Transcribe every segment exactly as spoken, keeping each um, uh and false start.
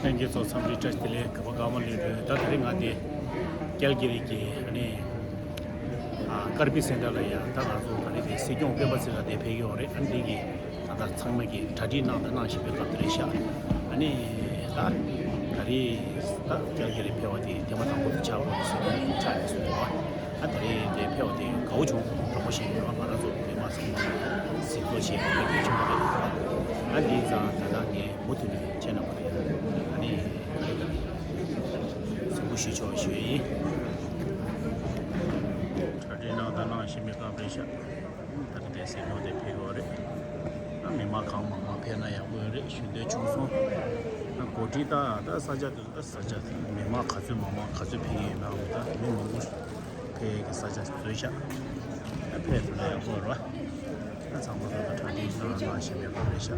ལྷན་རྒྱས་ཚོ་འཚམས་འདྲི་བཀྲ་ཤིས་བདེ་ལེགས། ག་པ་ཀརྨ་ལོས་རོལ། ད་དེ་རིང་ང་དེ་ཀལ་གི་རི་གི་ཨ་ནི་ཨ་ཀར་བི་སེན་ཊར་ལ་ཡ། ད་ང་ཚོ་ག་རེ་དེ་སྲིད་སྐྱོང་སྤེན་པ་ཚེ་རིང་དེ་ཕེབས་ཡོད་རེད། ཨ་ནི་དེ་གི་ད་ལྟ་ཚང་མ་གི་གྲ་སྒྲིག་གནང་དང་གནང་བཞིན་པའི་སྐབས་དེ་རེད་ཤག་ཨ་ནི་ད་ག་རེ་ད་ཀལ་གི་རི་ཕེབས་པ་དེ་ཐེངས་མ་དང་པོ་དེ་ཆགས་པ་རེད་ཟེར་ནས་ཆགས་རེད་གསུངས་པ། ཨ་དེ་རིང་དེ་ཕེབས་པ་དེ་དགའ་བོ་བྱུང་། དྲང་པོ་བཤད་ཡོད་ར། ང་རང་ཚོ་མི་མང་ཚང་མ་གཟིགས་རྟོག་བྱས་པ་དེ་གལ་ཆེན་པོ་རེད། ཨ་འདི་ཙང་ད་ལྟ་ངས་མུ་མཐུད་ནས་བྱས་ན་མ་རེད། ཨ་ནི་ག་རེ་ག་རེ་གཟིགས་འབུལ་ཞུ་ཆོག་ཞུ་ཡ་ཡིན། གྲ་སྒྲིག་གནང་དང་གནང་བཞིན་པའི་སྐབས་རེད་ཤག་ད་ལྟ་དེ་སྲིད་སྐྱོང་དེ་ཕེབས་ཡོད་རེད། ཨ་མི་མང་གང་མང་མང་ཕེབས་ན་ཡག་པོ་ཡོད་རེད། ཞུ་འདོད་བྱུང་སོང་། ཨ་གོ་སྒྲིག་ད་ད་ས་ཆ་དེ། ས་ཆ་མི་མང་ག་ཚོད་མང་མང་ག་ཚོད་ཕེབས་ཀྱི་ཡོད་ན། འོ་ད་མི་མང་པོ་ཕེབས་ཀྱི་ས་ཆ་བཟོས་ཤག་ད་ཕེབས་ཐུབ་ན་ཡག་པོ་རེད་བ། ད་ཚང་མ་ད་ལྟ་གྲ་སྒྲིག་གནང་གནང་བཞིན་པའི་སྐབས་རེད་ཤག་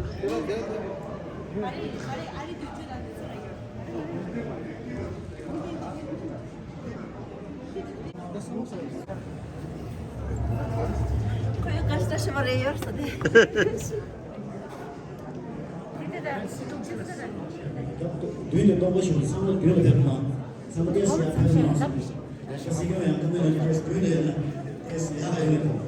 ཁོས་བཀའ་ཤག་ཤོ་བ་རེ་ཡོད་ཟེར་ཏེ། མདུན་ནས་གཏོང་པ་ཞུ། ཚང་མ་མདུན་ལ་ཕེབས་གནང་། ཚང་མ་ཏོག་ཙམ་ཡར་ཕེབས་གནང་། སྲིད་སྐྱོང་ཡང་ཀ་མེ་ར་ནི་ཕེབས། མདུན་ལ་ཡར་ལ་ཕེབས། ཡར་ལ་ཡར་ལ་ཕེབས།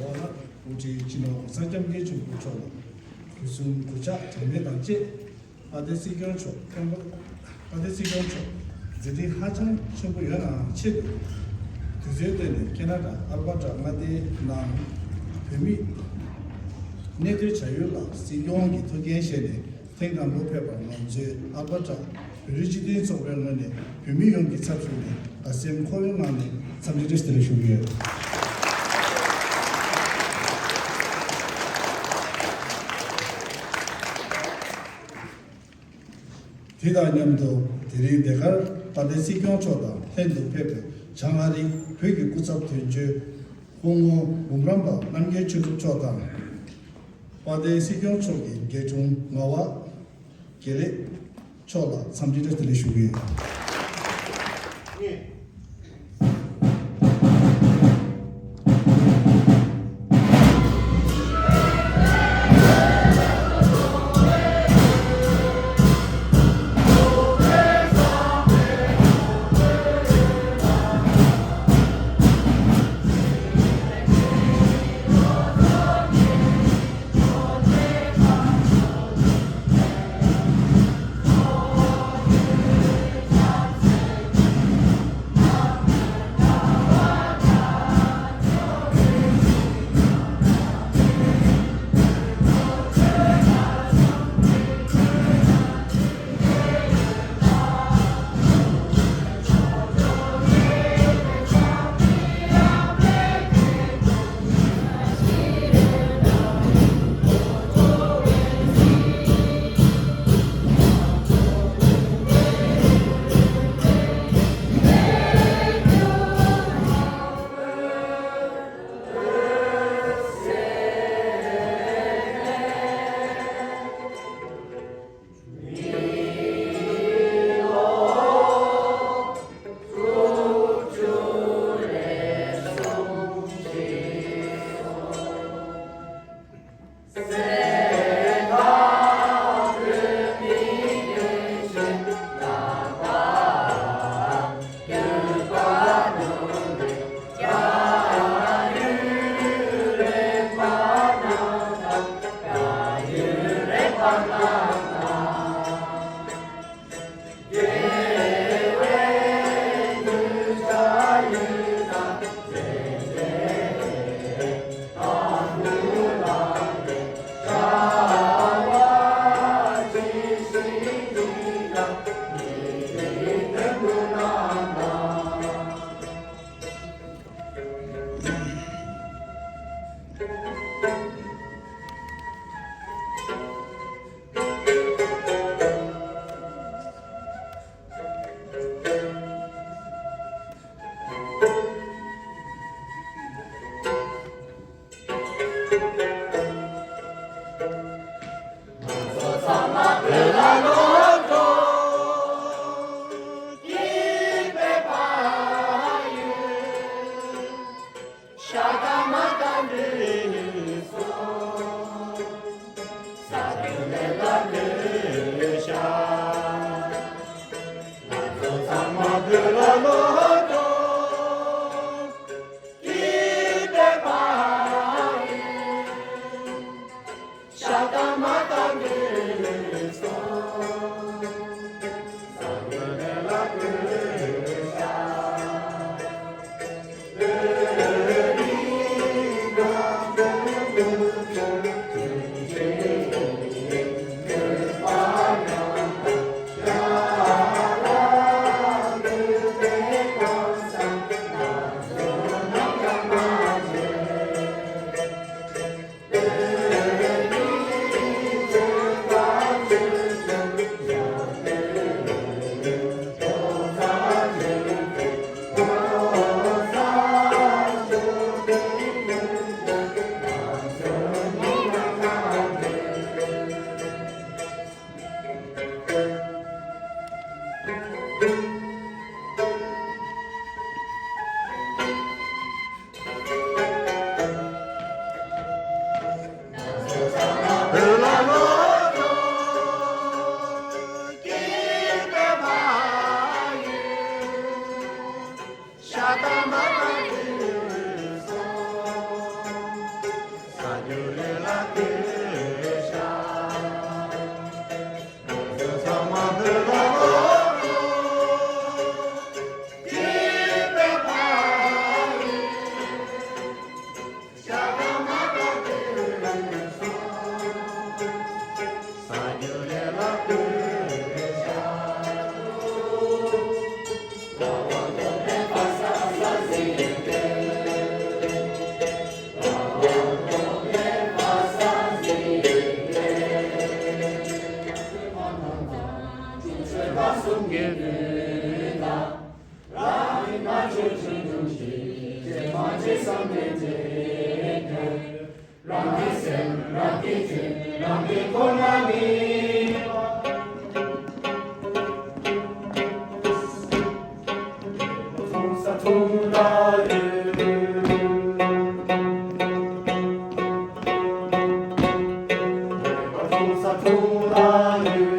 འོག་ལ་དབུ་ཁྲིད་སྤྱི་ནོར་གོང་ས་སྐྱབས་མགོན་ཆེན་པོ་མཆོག་ལ་གུས་གསུང་གུས་ཕྱག་གྲངས་མེད་དང་བཅས། དཔལ་ལྡན་སྲིད་སྐྱོང་མཆོག་མཁན་པོ། དཔལ་ལྡན་སྲིད་སྐྱོང་མཆོག་མཛད་འཕྲིན་ཧ་ཅང་ཆེན་པོ་ཡོད་ནའང་ཆེད་དུ། དུས་ཚོད་བཏོན་ནས་ཁེ་ན་ཌ་ཨལ་བྷར་ཊ་མངའ་སྡེའི་ནང་བོད་མིའི་གནས་སྡོད་བྱ་ཡུལ་ལ་སྲིད་སྐྱོང་གི་ཐུགས་འགན་བཞེས་ནས་ཐེངས་དང་པོ་ཕེབས་པར་ང་ཚོའི་ཨལ་བྷར་ཊ་བོད་རིགས་སྤྱི་མཐུན་ཚོགས་པའི་ངོས་ནས་བོད་མི་ཡོངས་ཀྱི་ཚབ་ཞུས་ནས་དགའ་སེམས་ཁོར་ཡུག་ངང་ནས་འཚམས་འདྲི་བཀྲ་ཤིས་བདེ་ལེགས་ཞུ་གི་ཡོད། དེ་དང་མཉམ་དུ་དེ་རིང་འདི་གར་དཔལ་ལྡན་སྲིད་སྐྱོང་མཆོག་དང་ལྷན་དུ་ཕེབས་པའི་བྱང་ཨ་རིའི་བོད་ཀྱི་སྐུ་ཚབ་དོན་གཅོད་སྐུ་ངོ་འབུམ་རམས་པ་རྣམ་རྒྱལ་ཆོས་གྲུབ་མཆོག་དང་། དཔལ་ལྡན་སྲིད་སྐྱོང་མཆོག་གི་རྒྱལ་དྲུང་ངག་དབང་དགེ་ལེགས་མཆོག་ལ་འཚམས་འདྲི་བཀྲ་ཤིས་བདེ་ལེགས་ཞུ་གི་ཡོད། བསམ་པའི་རྗེས་ཟློས། རང་གི་སེམས་རང་གིས་འཆོས། རང་གི་ཁོག་ན་མི། འཁྲུངས་ས་འཁྲུངས་ལ་ཡོད། འཁྲུངས་ས་འཁྲུངས་ལ་ཡོད།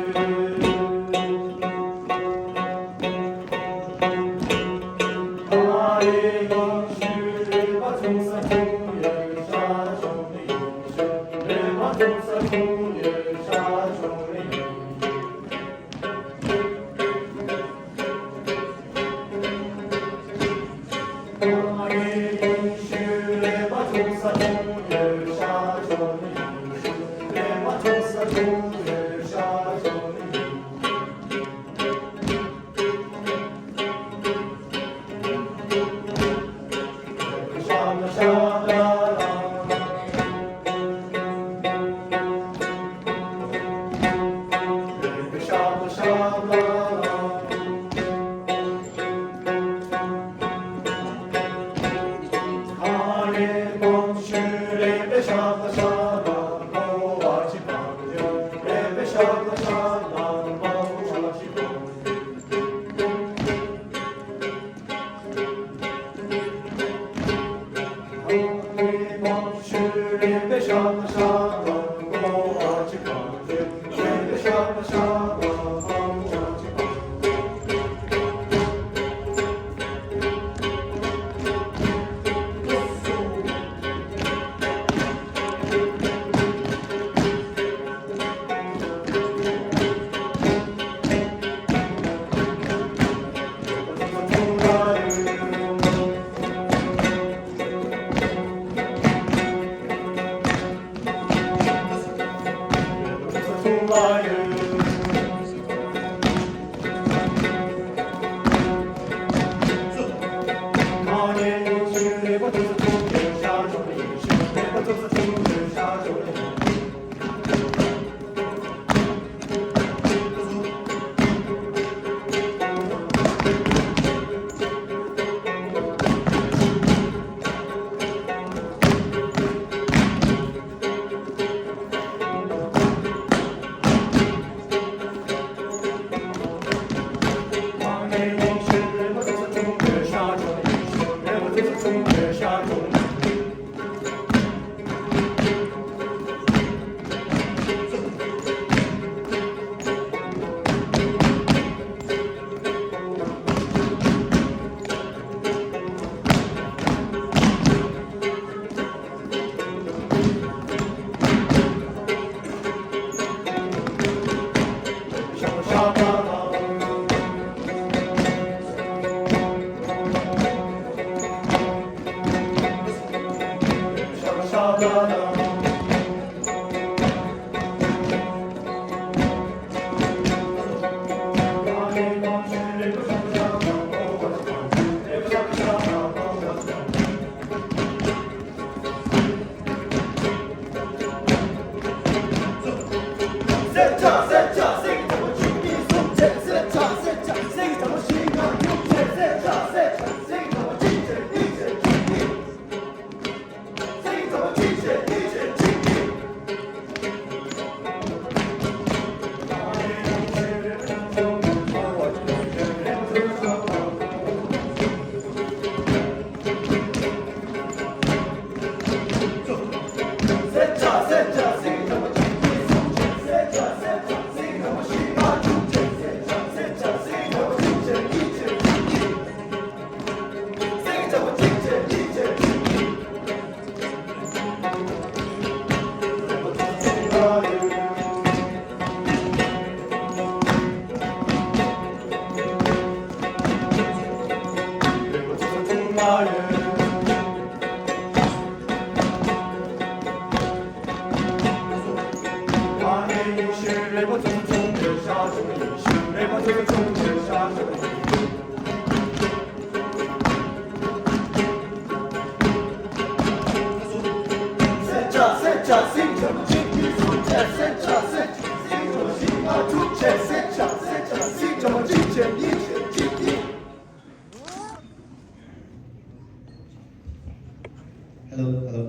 Hello, hello.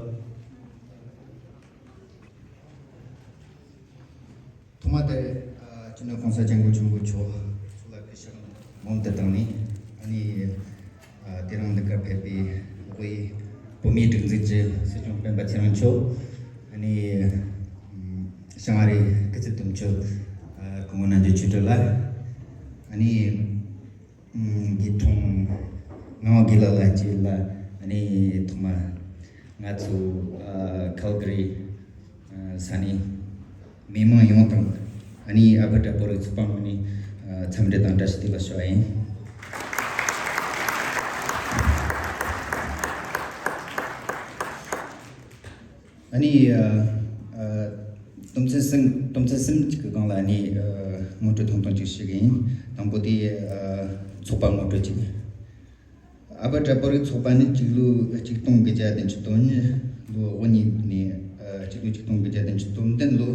ཐོག་མ་དེར་ཨ་སྤྱི་ནོར་༸གོང་ས་༸སྐྱབས་མགོན་ཆེན་པོ་མཆོག་ཚོགས་ལ་གུས་ཕྱག་སྔོན་དུ་བཏང་ནས། ཨ་ནི་ཨ་དེ་རིང་འདི་གར་ཕེབས་པའི་དབུས་བོད་མིའི་སྒྲིག་འཛུགས་ཀྱི་སྲིད་སྐྱོང་སྤེན་པ་ཚེ་རིང་མཆོག་ཨ་ནི་ཨམ་བྱང་ཨ་རིའི་སྐུ་ཚབ་དོན་གཅོད་ཨ་སྐུ་ངོ་རྣམ་རྒྱལ་ཆོས་སྒྲོན་ལགས། ཨ་ནི་ཨམ་དགེ་ཐོང་ངག་དབང་དགེ་ལགས་ལ་བཅས་ལ། ཨ་ནི་ཐོག་མ་ང་ཚོ་ཨ་ཁལ་ག་རི་ཨ་ས་གནས་མི་མང་ཡོངས་དང་། ཨ་ནི་ཨལ་བྷར་ཊ་བོད་རིགས་ཚོགས་པ་ངོས་ནས་ཨ་འཚམས་འདྲི་དང་བཀྲ་ཤིས་བདེ་ལེགས་ཞུ་བ་ཡིན། ཨ་ནི་ཨ་ཨ་དོན་ཚན་གསུམ། དོན་ཚན་གསུམ་གཅིག་གི་སྒང་ལ་ཨ་ནི་ཨ་ངོ་སྤྲོད་ཐུང་ཐུང་ཅིག་ཞུ་གི་ཡིན། དང་པོ་དེ་ཨ་ཚོགས་པ་ངོ་སྤྲོད་ཅིག། ཨལ་བྷར་ཊ་བོད་རིགས་ཚོགས་པ་ནི་སྤྱི་ལོ་ཆིག་སྟོང་དགུ་བརྒྱ་བདུན་ཅུ་དོན་གཉིས་ལོ་དབུ་བརྙེས་ནས། ཨ་སྤྱི་ལོ་ཆིག་སྟོང་དགུ་བརྒྱ་བདུན་ཅུ་དོན་བདུན་ལོ་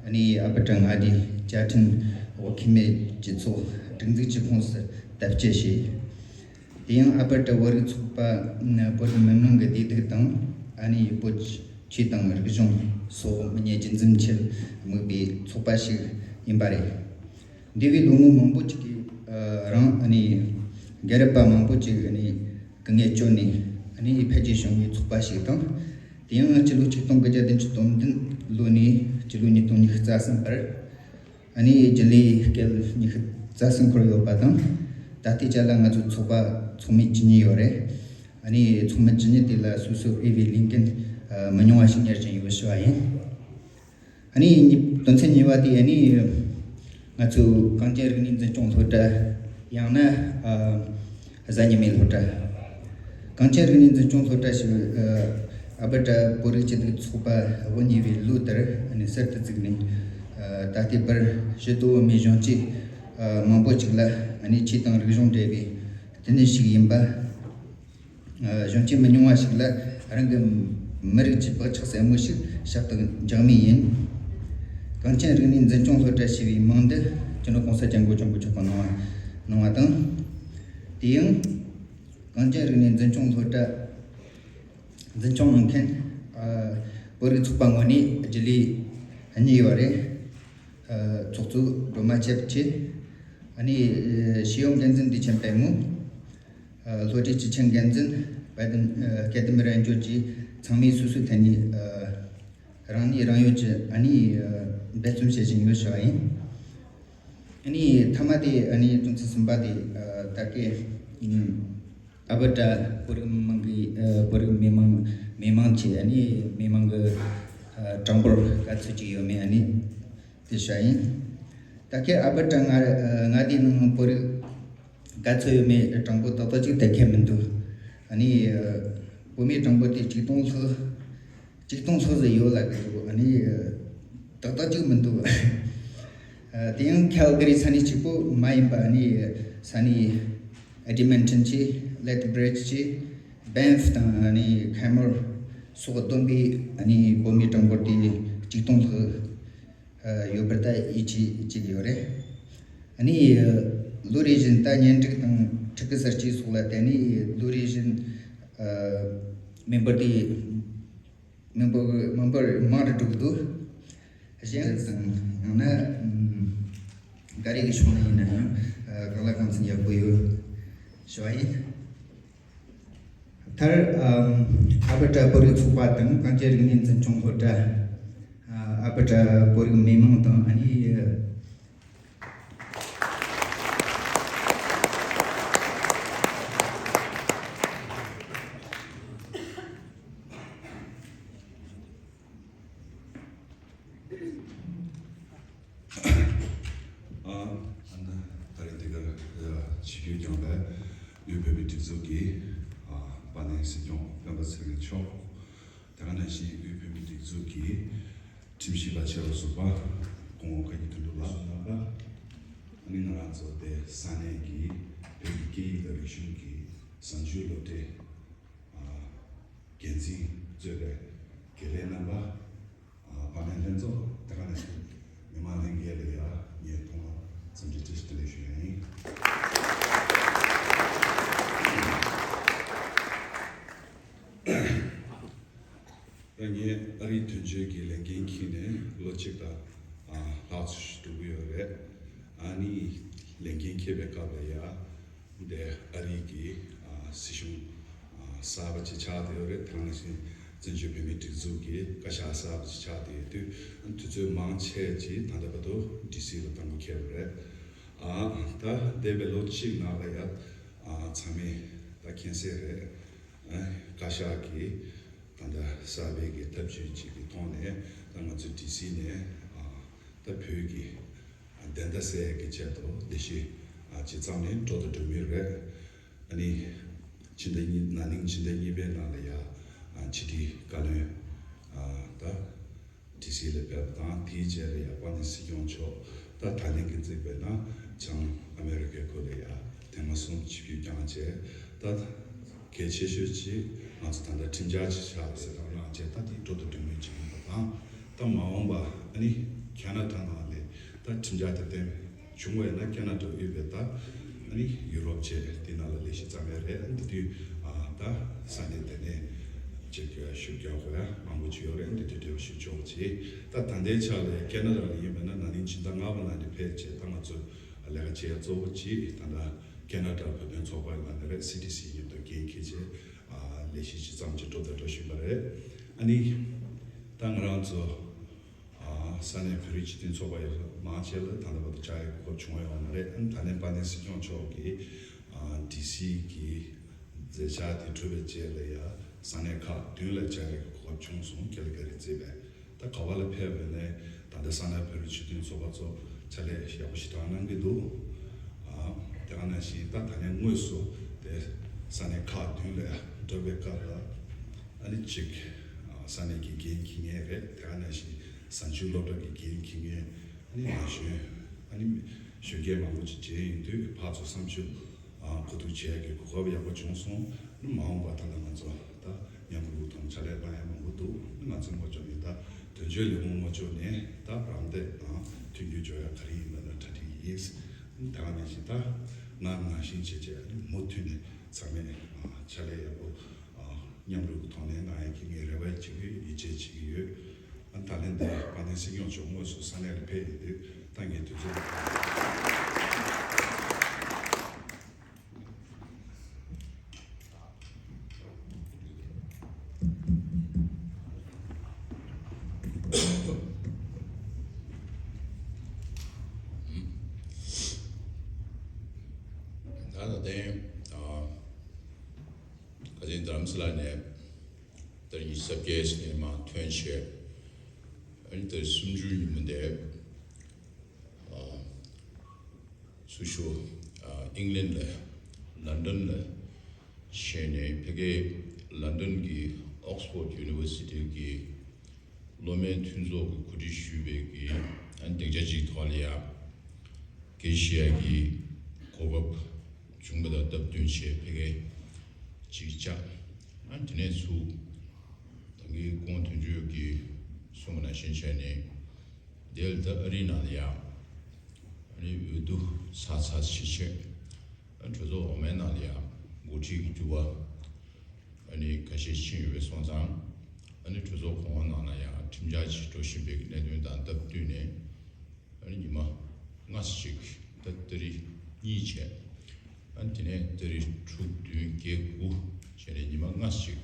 ཨ་ནི་ཨལ་བྷར་ཊ་མངའ་སྡེའི་བཅའ་ཁྲིམས་འོག་འཐུས་མི་སྤྱི་ཚོགས་སྒྲིག་འཛུགས་སྤྱི་ཁོངས་སུ་དར་སྐྱེད་བྱས། དེ་ཡང་ཨལ་བྷར་ཊ་བོད་རིགས་ཚོགས་པ་ནི་བོད་མི་མང་གི་བདེ་སྡུག་དང་། ཨ་ནི་བོད་ཆོས་དང་རིག་གཞུང་སོགས་མི་སྣའི་རྒྱུན་འཛིན་ཆེད་དམིགས་པའི་ཚོགས་པ་ཞིག་ཡིན་པ་རེད། འདས་པའི་ལོ་ངོ་མང་པོ་ཅིག་གི་རིང་ཨ་ནི་རྒན་རབས་པ་མང་པོ་ཅིག་ཨ་ནི་སྐུ་ངལ་བསྐྱོན་ནས། ཨ་ནི་འཕེལ་རྒྱས་བྱུང་བའི་ཚོགས་པ་ཞིག་དང་། དེ་ཡང་སྤྱི་ལོ་ཆིག་སྟོང་དགུ་བརྒྱ་བདུན་ཅུ་དོན་བདུན་ལོ་ནས་སྤྱི་ལོ་ཉིས་སྟོང་ཉི་ཤུ་རྩ་གསུམ་བར། ཨ་ནི་རྒྱུན་ལས་སྐབས་ཉི་ཤུ་རྩ་གསུམ་འཁོར་ཡོད་པ་དང་། ད་ལྟའི་ཆ་ལ་ང་ཚོ་ཚོགས་པ་ཚོགས་མི་བཅུ་གཉིས་ཡོད་རེད། ཨ་ནི་ཚོགས་མི་བཅུ་གཉིས་དེ་ལ་སོ་སོ་འོས་པའི་ལས་འགན་ཨ་མི་ཉུང་བ་ཞིག་གཉེར་བཞིན་ཡོད་ཞུ་བ་ཡིན། ཨ་ནི་གཉིས། དོན་ཚན་གཉིས་པ་དེ་ཨ་ནི་ང་ཚོའི་གངས་ཅན་རིག་གནས་འཛིན་སྐྱོང་སློབ་གྲྭ། ཡང་ན་ཨ་གཟའ་ཉི་མའི་སློབ་གྲྭ། གངས་ཅན་རིག་གནས་འཛིན་སྐྱོང་སློབ་གྲྭ་ཞེས་པ་ཨ་ཨལ་བྷར་ཊ་བོད་རིགས་སྤྱི་མཐུན་ཚོགས་པ་དབུ་བརྙེས་པའི་ལོ་དེར་ཨ་ནི་གསར་དུ་བཙུགས་ནས། ཨ་ད་ལྟའི་བར་ཕྱི་དོ་བོད་མི་གཞོན་སྐྱེས་ཨ་མང་པོ་ཅིག་ལ་ཨ་ནི་ཆོས་དང་རིག་གཞུང་འབྲེལ་བའི་བསྟི་གནས་ཤིག་ཡིན་པ། ཨ་གཞོན་སྐྱེས་མི་ཉུང་བ་ཞིག་ལ་རང་གི་མི་རིགས་ཀྱི་བག་ཆགས་ཟབ་མོ་ཞིག་ཞབས་ཏོག་འཇགས་མུས་ཡིན། གངས་ཅན་རིག་གནས་འཛིན་སྐྱོང་སློབ་གྲྭ་ཞེས་པའི་མིང་འདི་སྤྱི་ནོར་༸གོང་ས་༸སྐྱབས་མགོན་ཆེན་པོ་མཆོག་གིས་གནང་བ་གནང་བ་དང་། དེ་ཡང་གངས་ཅན་རིག་གནས་འཛིན་སྐྱོང་སློབ་གྲྭ་འཛིན་སྐྱོང་གནང་མཁན་ཨ་བོད་རིགས་ཚོགས་པ་ངོས་ནས་རྒྱུན་ལས་གཉིས་ཡོད་རེད། ཨ་ཚོགས་གཙོ་སྒྲོལ་མ་སྐྱབས་ཆེ། ཨ་ནི་ཨ་ཤེས་ཡོན་འགན་འཛིན་བདེ་ཆེན་དཔལ་མོ། ཨ་བློ་གྲོས་སྐྱིད་ཆེན་འགན་འཛིན། དཔལ་ལྡན་ཨ་སྐལ་ལྡན་རང་སྐྱོང་བཅས་ཚང་མས་སོ་སོའི་ཐད་ནས་ཨ་རང་ནུས་རང་ཡོད་ཀྱིས་ཨ་ནི་ཨ་འབད་བརྩོན་བྱེད་བཞིན་ཡོད་ཞུ་བ་ཡིན། ཨ་ནི་མཐའ་མ་དེ་ཨ་ནི་དོན་ཚན་གསུམ་པ་དེ་ཨ་ད་གའི་ཨ་ཨལ་བྷར་ཊ་བོད་རིགས་མི་མང་གི་ཨ་བོད་རིགས་མི་མང་མི་མང་གི་ཨ་ནི་མི་མང་གི་ཨ་གྲངས་འབོར་ག་ཚོད་ཅིག་ཡོད་མེད་ཨ་ནི་དེ་ཞུ་བ་ཡིན། ད་གའི་ཨལ་བྷར་ཊ་མངའ་མངའ་སྡེའི་ནང་བོད་རིགས་ག་ཚོད་ཡོད་མེད་གྲངས་འབོར་ཏག་ཏག་ཅིག་གཏན་འཁེལ་མི་འདུག་ཨ་ནི་ཨ་བོད་མིའི་གྲངས་འབོར་དེ་ཆིག་སྟོང་ལྷག་ཆིག་སྟོང་ལྷག་ཙམ་ཡོད་ལབ་ཀྱི་འདུག་ཨ་ནི་ཨ་ཏག་ཏག་ཅིག་མི་འདུག་ཨ་དེ་ཡང་ཁལ་ག་རི་ས་གནས་གཅིག་པོ་མ་ཡིན་པ་ཨ་ནི་ས་གནས་ཨེ་ཌི་མིན་ཊོན་བཅས་ལེ་ཐི་བྷི་རི་ཇི་བཅས་བྷེན་ཕི་དང་ཨ་ནི་ཁེ་མོར་སོགས་བསྡོམས་པས་ཨ་ནི་བོད་མིའི་གྲངས་འབོར་དེ་ཆིག་སྟོང་ལྷག་ཨ་ཡོད་པར་ད་ཡིད་ཆེས་བྱེད་ཀྱི་ཡོད་རེད། ཨ་ནི་ཨ་ལོ་རེ་བཞིན་ད་གཉེན་སྒྲིག་དང་ཕྲུ་གུ་གསར་སྐྱེས་སོགས་ལ་བརྟེན་ནས་ལོ་རེ་བཞིན་ཨ་མི་འབོར་དེ་མི་འབོར་མི་འབོར་མང་རུ་འགྲོ་གི་འདུག་གཞན་དང་ཡང་ན་ཨམ་ག་རེ་གི་ཕྱོགས་ནས་ཡིན་ན་ཡང་ཨ་གང་ལ་གང་འཚམ་ཡག་པོ་ཡོད་ཞུ་བ་ཡིན། མཐར་ཨམ་ཨལ་བྷར་ཊ་བོད་རིགས་ཚོགས་པ་དང་གངས་ཅན་རིག་གནས་འཛིན་སྐྱོང་སློབ་གྲྭ། ཨ་ཨལ་བྷར་ཊ་བོད་རིགས་མི་མང་དང་ཨ་ནི་ཨ་ད་རེས་འདི་གར་ཆིབས་བསྒྱུར་བསྐྱངས་པའི་དབུས་བོད་མིའི་སྒྲིག་འཛུགས་ཀྱི་ཨ་དཔལ་ལྡན་སྲིད་སྐྱོང་སྤེན་པ་ཚེ་རིང་མཆོག་དེ་ག་ནང་བཞིན་དབུས་བོད་མིའི་སྒྲིག་འཛུགས་ཀྱི་ཁྲིམས་ཞིབ་པ་ཆེ་བ་ཟུར་པ་སྐུ་ངོ་བཀའ་བརྒྱུད་དོན་གྲུབ་ལགས། རྣམ་པ་ཨ་ནི་ང་རང་ཚོ་དེ་ས་གནས་ཀྱི་བོད་ཀྱི་སྐད་ཡིག་དང་རིག་གཞུང་གི་གཟའ་མཇུག་སློབ་གྲྭའི་ཨ་འགན་འཛིན་གཙོས་པའི་དགེ་ལས་རྣམ་པ། ཨ་དཔལ་ལྡན་ལྷན་ཚོགས་དེ་ག་ནང་བཞིན་མི་མང་ལྷན་རྒྱས་ལ་ཡང་ངས་ཐོག་མར་འཚམས་འདྲི་བཀྲ་ཤིས་བདེ་ལེགས་ཞུ་ཡ་ཡིན། ངས་ཨ་རིའི་དོན་གཅོད་ཀྱི་ལས་འགན་འཁྱེར་ནས་ལོ་གཅིག་དང་ལྷག་ཙམ་ཞིག་འགྲོ་གི་ཡོད་རེད། ཨ་ནི་ལས་འགན་འཁྱེར་བའི་སྐབས་ལ་ཡ། འདི་ཨ་རི་གི་ཨ་སྲིད་གཞུང་ཨ་གསར་པ་ཅིག་ཆགས་བསྡད་ཡོད་རེད། དེ་ནང་བཞིན་བཙན་བྱོལ་བོད་མིའི་སྒྲིག་འཛུགས་ཀྱི་བཀའ་ཤག་གསར་པ་ཅིག་ཆགས་བསྡད་ཡོད་དུས། དུས་ཚོད་མང་ཆེ་ཅིག་ད་ལྟ་བར་དུ་ཌི་སི་ལ་བཏང་དགོས་ཁེལ་བ་རེད། ཨ་ད་འདས་པའི་ལོ་གཅིག་ནང་ལ་ཡ་ཨ་ཚང་མས་ད་མཁྱེན་གསལ་རེད། ཨ་བཀའ་ཤག་གིས་ད་ལྟ་གསར་པའི་གི་ཐབས་ཇུས་ཅིག་གི་ཐོག་ནས་ད་ང་ཚོ་ཌི་སི་ནས་ཨ་ད་བོད་ཀྱི་བདེན་མཐའ་གསལ་ཡག་གི་ཆེད་དུ་ལས་གཞི་ཨ་ཇི་ཙམ་ནས་འགྲོ་དང་འགྲོ་མུས་རེད། ཨ་ནི་ཕྱི་ཟླ་གཉིས་ན་ནིང་ཕྱི་ཟླ་གཉིས་པའི་ནང་ལ་ཡ་ཨ་ཕྱི་དྲིལ་བཀའ་བློན་ཨ་ད་ཌི་སི་ལ་ཕེབས་དང་། དེའི་རྗེས་ལ་ཡ་དཔལ་ལྡན་སྲིད་སྐྱོང་མཆོག་ད་ད་ལན་གྱི་བརྩིས་པས་ན་བྱང་ཨ་མེ་རི་ཀའི་ཁུལ་ལ་ཡ་ཐེངས་མ་གསུམ་ཆིབས་བསྒྱུར་བསྐྱངས་བྱས། ད་གལ་ཆེ་ཤོས་ཅིག་ང་ཚོ་ད་ལྟ་ཁྲིམས་འཆར་ཅིག་ཆགས་ཟེར་དང་གནང་བྱས། ད་དེ་འགྲོ་དང་འགྲོ་མུས་ཅིག་ཡིན་པ་དང་། ད་མ་འོངས་པ་ཨ་ནི་ཁེ་ན་ཌ་ནང་ལ་ད་ཁྲིམས་འཆར་དེ་གཏན་བྱུང་བས་ན་ཁེ་ན་ཌ་དབུས་པའི་ད་ཨ་ནི་ཡུ་རོབ་བཅས་དེ་ནང་ལ་ལས་གཞི་བརྩམས་ཡ་རེད། ཨ་ནི་དེ་དུས་ཨ་ད་ས་གནས་དེ་ནས་ཅིག་ཞུ་རྒྱུ་ཡོད་མང་པོ་ཅིག་ཡོད་རེད། ཨ་ནི་དེ་དུས་འབྲེལ་བ་ཞུ་ཆོག་ཅིག་ད་ད་ལྟའི་ཆ་ལ་ཁེ་ན་ཌ་ལ་ཡིན་པས་ན་ན་ནིང་ཕྱི་ཟླ་ལྔ་པ་ནང་ནས་ཕེབས་བྱས། ད་ང་ཚོ་ལས་ཀ་བྱེད་ཡ་གཙོ་བོ་གཅིག་ད་ལྟ་ཁེ་ན་ཌ་བོད་དོན་ཚོགས་པ་ལ་ནི་རེད། སི་ཌི་སི་མཉམ་དུ་འགན་འཁྱེར་བྱས་ཨ་ལས་གཞི་ཇི་ཙམ་ཅིག་འགྲོ་དང་འགྲོ་བཞིན་པ་རེད། ཨ་ནི་ད་ང་རང་ཚོ་ཨ་ས་གནས་བོད་རིགས་སྤྱི་མཐུན་ཚོགས་པ་ཡོད་མང་ཆེ་ལ་ད་ལྟ་བར་དུ་བཅར་ཡའི་གོ་སྐབས་བྱུང་ཡོད་མ་རེད། ཨ་ནི་ད་ལན་དཔལ་ལྡན་སྲིད་སྐྱོང་མཆོག་གིས་ཨ་ཌི་སི་གི་མཛད་འཆར་དེ་གྲུབ་པའི་རྗེས་ལ་ཡ་ས་གནས་ཁག་བདུན་ལ་བཅར་ཡའི་གོ་སྐབས་བྱུང་སོང་། ཀལ་ཀ་རི་བརྩིས་པས། ད་ག་བ་ལ་ཕེབས་པ་ཡིན་ནའི་ད་ལྟ་ས་གནས་བོད་རིགས་སྤྱི་མཐུན་ཚོགས་པ་ཚོ་ཕྱག་ལས་ཡག་པོ་ཞེ་དྲག་གནང་གི་འདུག་ཨ་དེ་ག་ནང་བཞིན་ད་ད་ནས་དངོས་སུ་དེ་ས་གནས་ཁག་བདུན་ལ་འགྲོ་བའི་སྐབས་ལ་ཨ་ནི་གཅིག་ཨ་ས་གནས་ཀྱི་འགན་འཁྱེར་མཁན་རེད། དེ་ག་ནང་བཞིན་གཟའ་མཇུག་སློབ་གྲྭ་གི་འགན་འཁྱེར་མཁན། ཨ་ནི་ན་གཞོན་ཨ་ནི་གཞོན་སྐྱེས་མང་པོ་ཅིག་མཇལ་ཡོང་དུས་ཕར་ཚུར་བསམ་ཚུལ་ཨ་གོ་བསྡུར་བྱེད་ཡག་གི་གོ་སྐབས་ཡག་པོ་བྱུང་སོང་། ཨ་ནི་མ་འོངས་པ་ད་ལྟ་ང་ཚོ་ད་མཉམ་རུབ་དང་ཕྱག་ལས་གནང་ཡ་མང་པོ་འདུག་ང་ཚོའི་ངོས་ཕྱོགས་ནས་ད་དོན་གཅོད་ལས་ཁུངས་ངོས་ཕྱོགས་ནས་ད་རམ་འདེགས་དང་མཐུན་འགྱུར་སྦྱོར་ཡ་ག་རེ་ཡིན་པ་ལ་གྲ་སྒྲིག་ཡིན། ད་ག་ནང་བཞིན་ད་ང་ནང་བཞིན་བྱས་བྱས་ཨ་ནི་མུ་མཐུད་ནས་ཚང་མས་ཕྱག་ལས་ཡག་པོ་མཉམ་རུབ་ཀྱི་ཐོག་ནས་གནང་ཡ་གི་ངས་རེ་བ་བྱེད་ཀྱི་ཡོད། ཡིད་ཆེས་བྱེད་ཀྱི་ཡོད། ཨ་ནི་ད་ལན་འདི་དཔལ་ལྡན་སྲིད་སྐྱོང་མཆོག་དངོས་སུ་ས་གནས་ལ་ཕེབས་ཡོང་དུས་ད་ངས་དུས་ཚོད། ད་ད་ལྟའི་ཨ་ཁ་སང་རྡ་རམ་ས་ལ་ནས་ད་རིང་གཟའ་སྐྱིད་ནས་མར་ཐོན་བྱས། ཨ་ནི་ད་སུམ་ཅུ་ཉིན་མོ་འདིར་ཨ་ཚུར་ཞུ་ཨ་ཨིང་ལན་ལ་ལན་ཌན་ལ་བྱས་ནས། ཕ་གིའི་ལན་ཌན་གྱི་ཨོག་སི་ཕོར་ཌི་ཡུ་ནི་ཝར་སི་ཊི་གི་སློབ་མའི་མཐུན་ཚོགས་ཀྱིས་གོ་སྒྲིག་ཞུས་པའི་གི་ཨ་ནི་སྡིངས་ཆ་གཅིག་ཐོག་ལ་ཡ་དགེ་བཤེས་ཀྱི་གོ་སྐབས་བྱུང་བ་དང་སྟབས་བསྟུན་བྱས་ཕ་གིར་གཅིག་བཅར། ཨ་ནི་དེ་ནས་ཚུར་ད་གིན་སྐུ་ངོ་དོན་གཅོད་ཀྱིས་གསུངས་པ་ནང་བཞིན་བྱས་ནས། དེ་ལ་ད་ཨ་རིའི་ནང་ལ་ཡ་ཨ་ནི་འོས་བསྡུ་ཚར་ཚར་ཞིག་བྱས། ཨ་གྲོས་ཚོགས་འོག་མའི་ནང་ལ་ཡ་འགོ་ཁྲིད་ཀྱི་འགྱུར་བ་ཨ་ནི་ཁ་ཤས་ཕྱིན་ཡོད་པ་སོང་ཙང་། ཨ་ནི་གྲོས་ཚོགས་གོང་འོག་ནང་ལ་ཡ་ཁྲིམས་འཆར་ཅིག་འགྲོ་བཞིན་པའི་གནད་དོན་དང་སྟབས་བསྟུན་ནས། ཨ་ནི་ཉི་མ་ལྔ་ཙམ་ཅིག་ད་ཏ་རིག་གཉིས་བྱས། ཨ་ནི་དེ་ནས་ཏ་རིག་དྲུག་བདུན་བརྒྱད་དགུ་བྱས་ནས་ཉི་མ་ལྔ་ཙམ་ཅིག་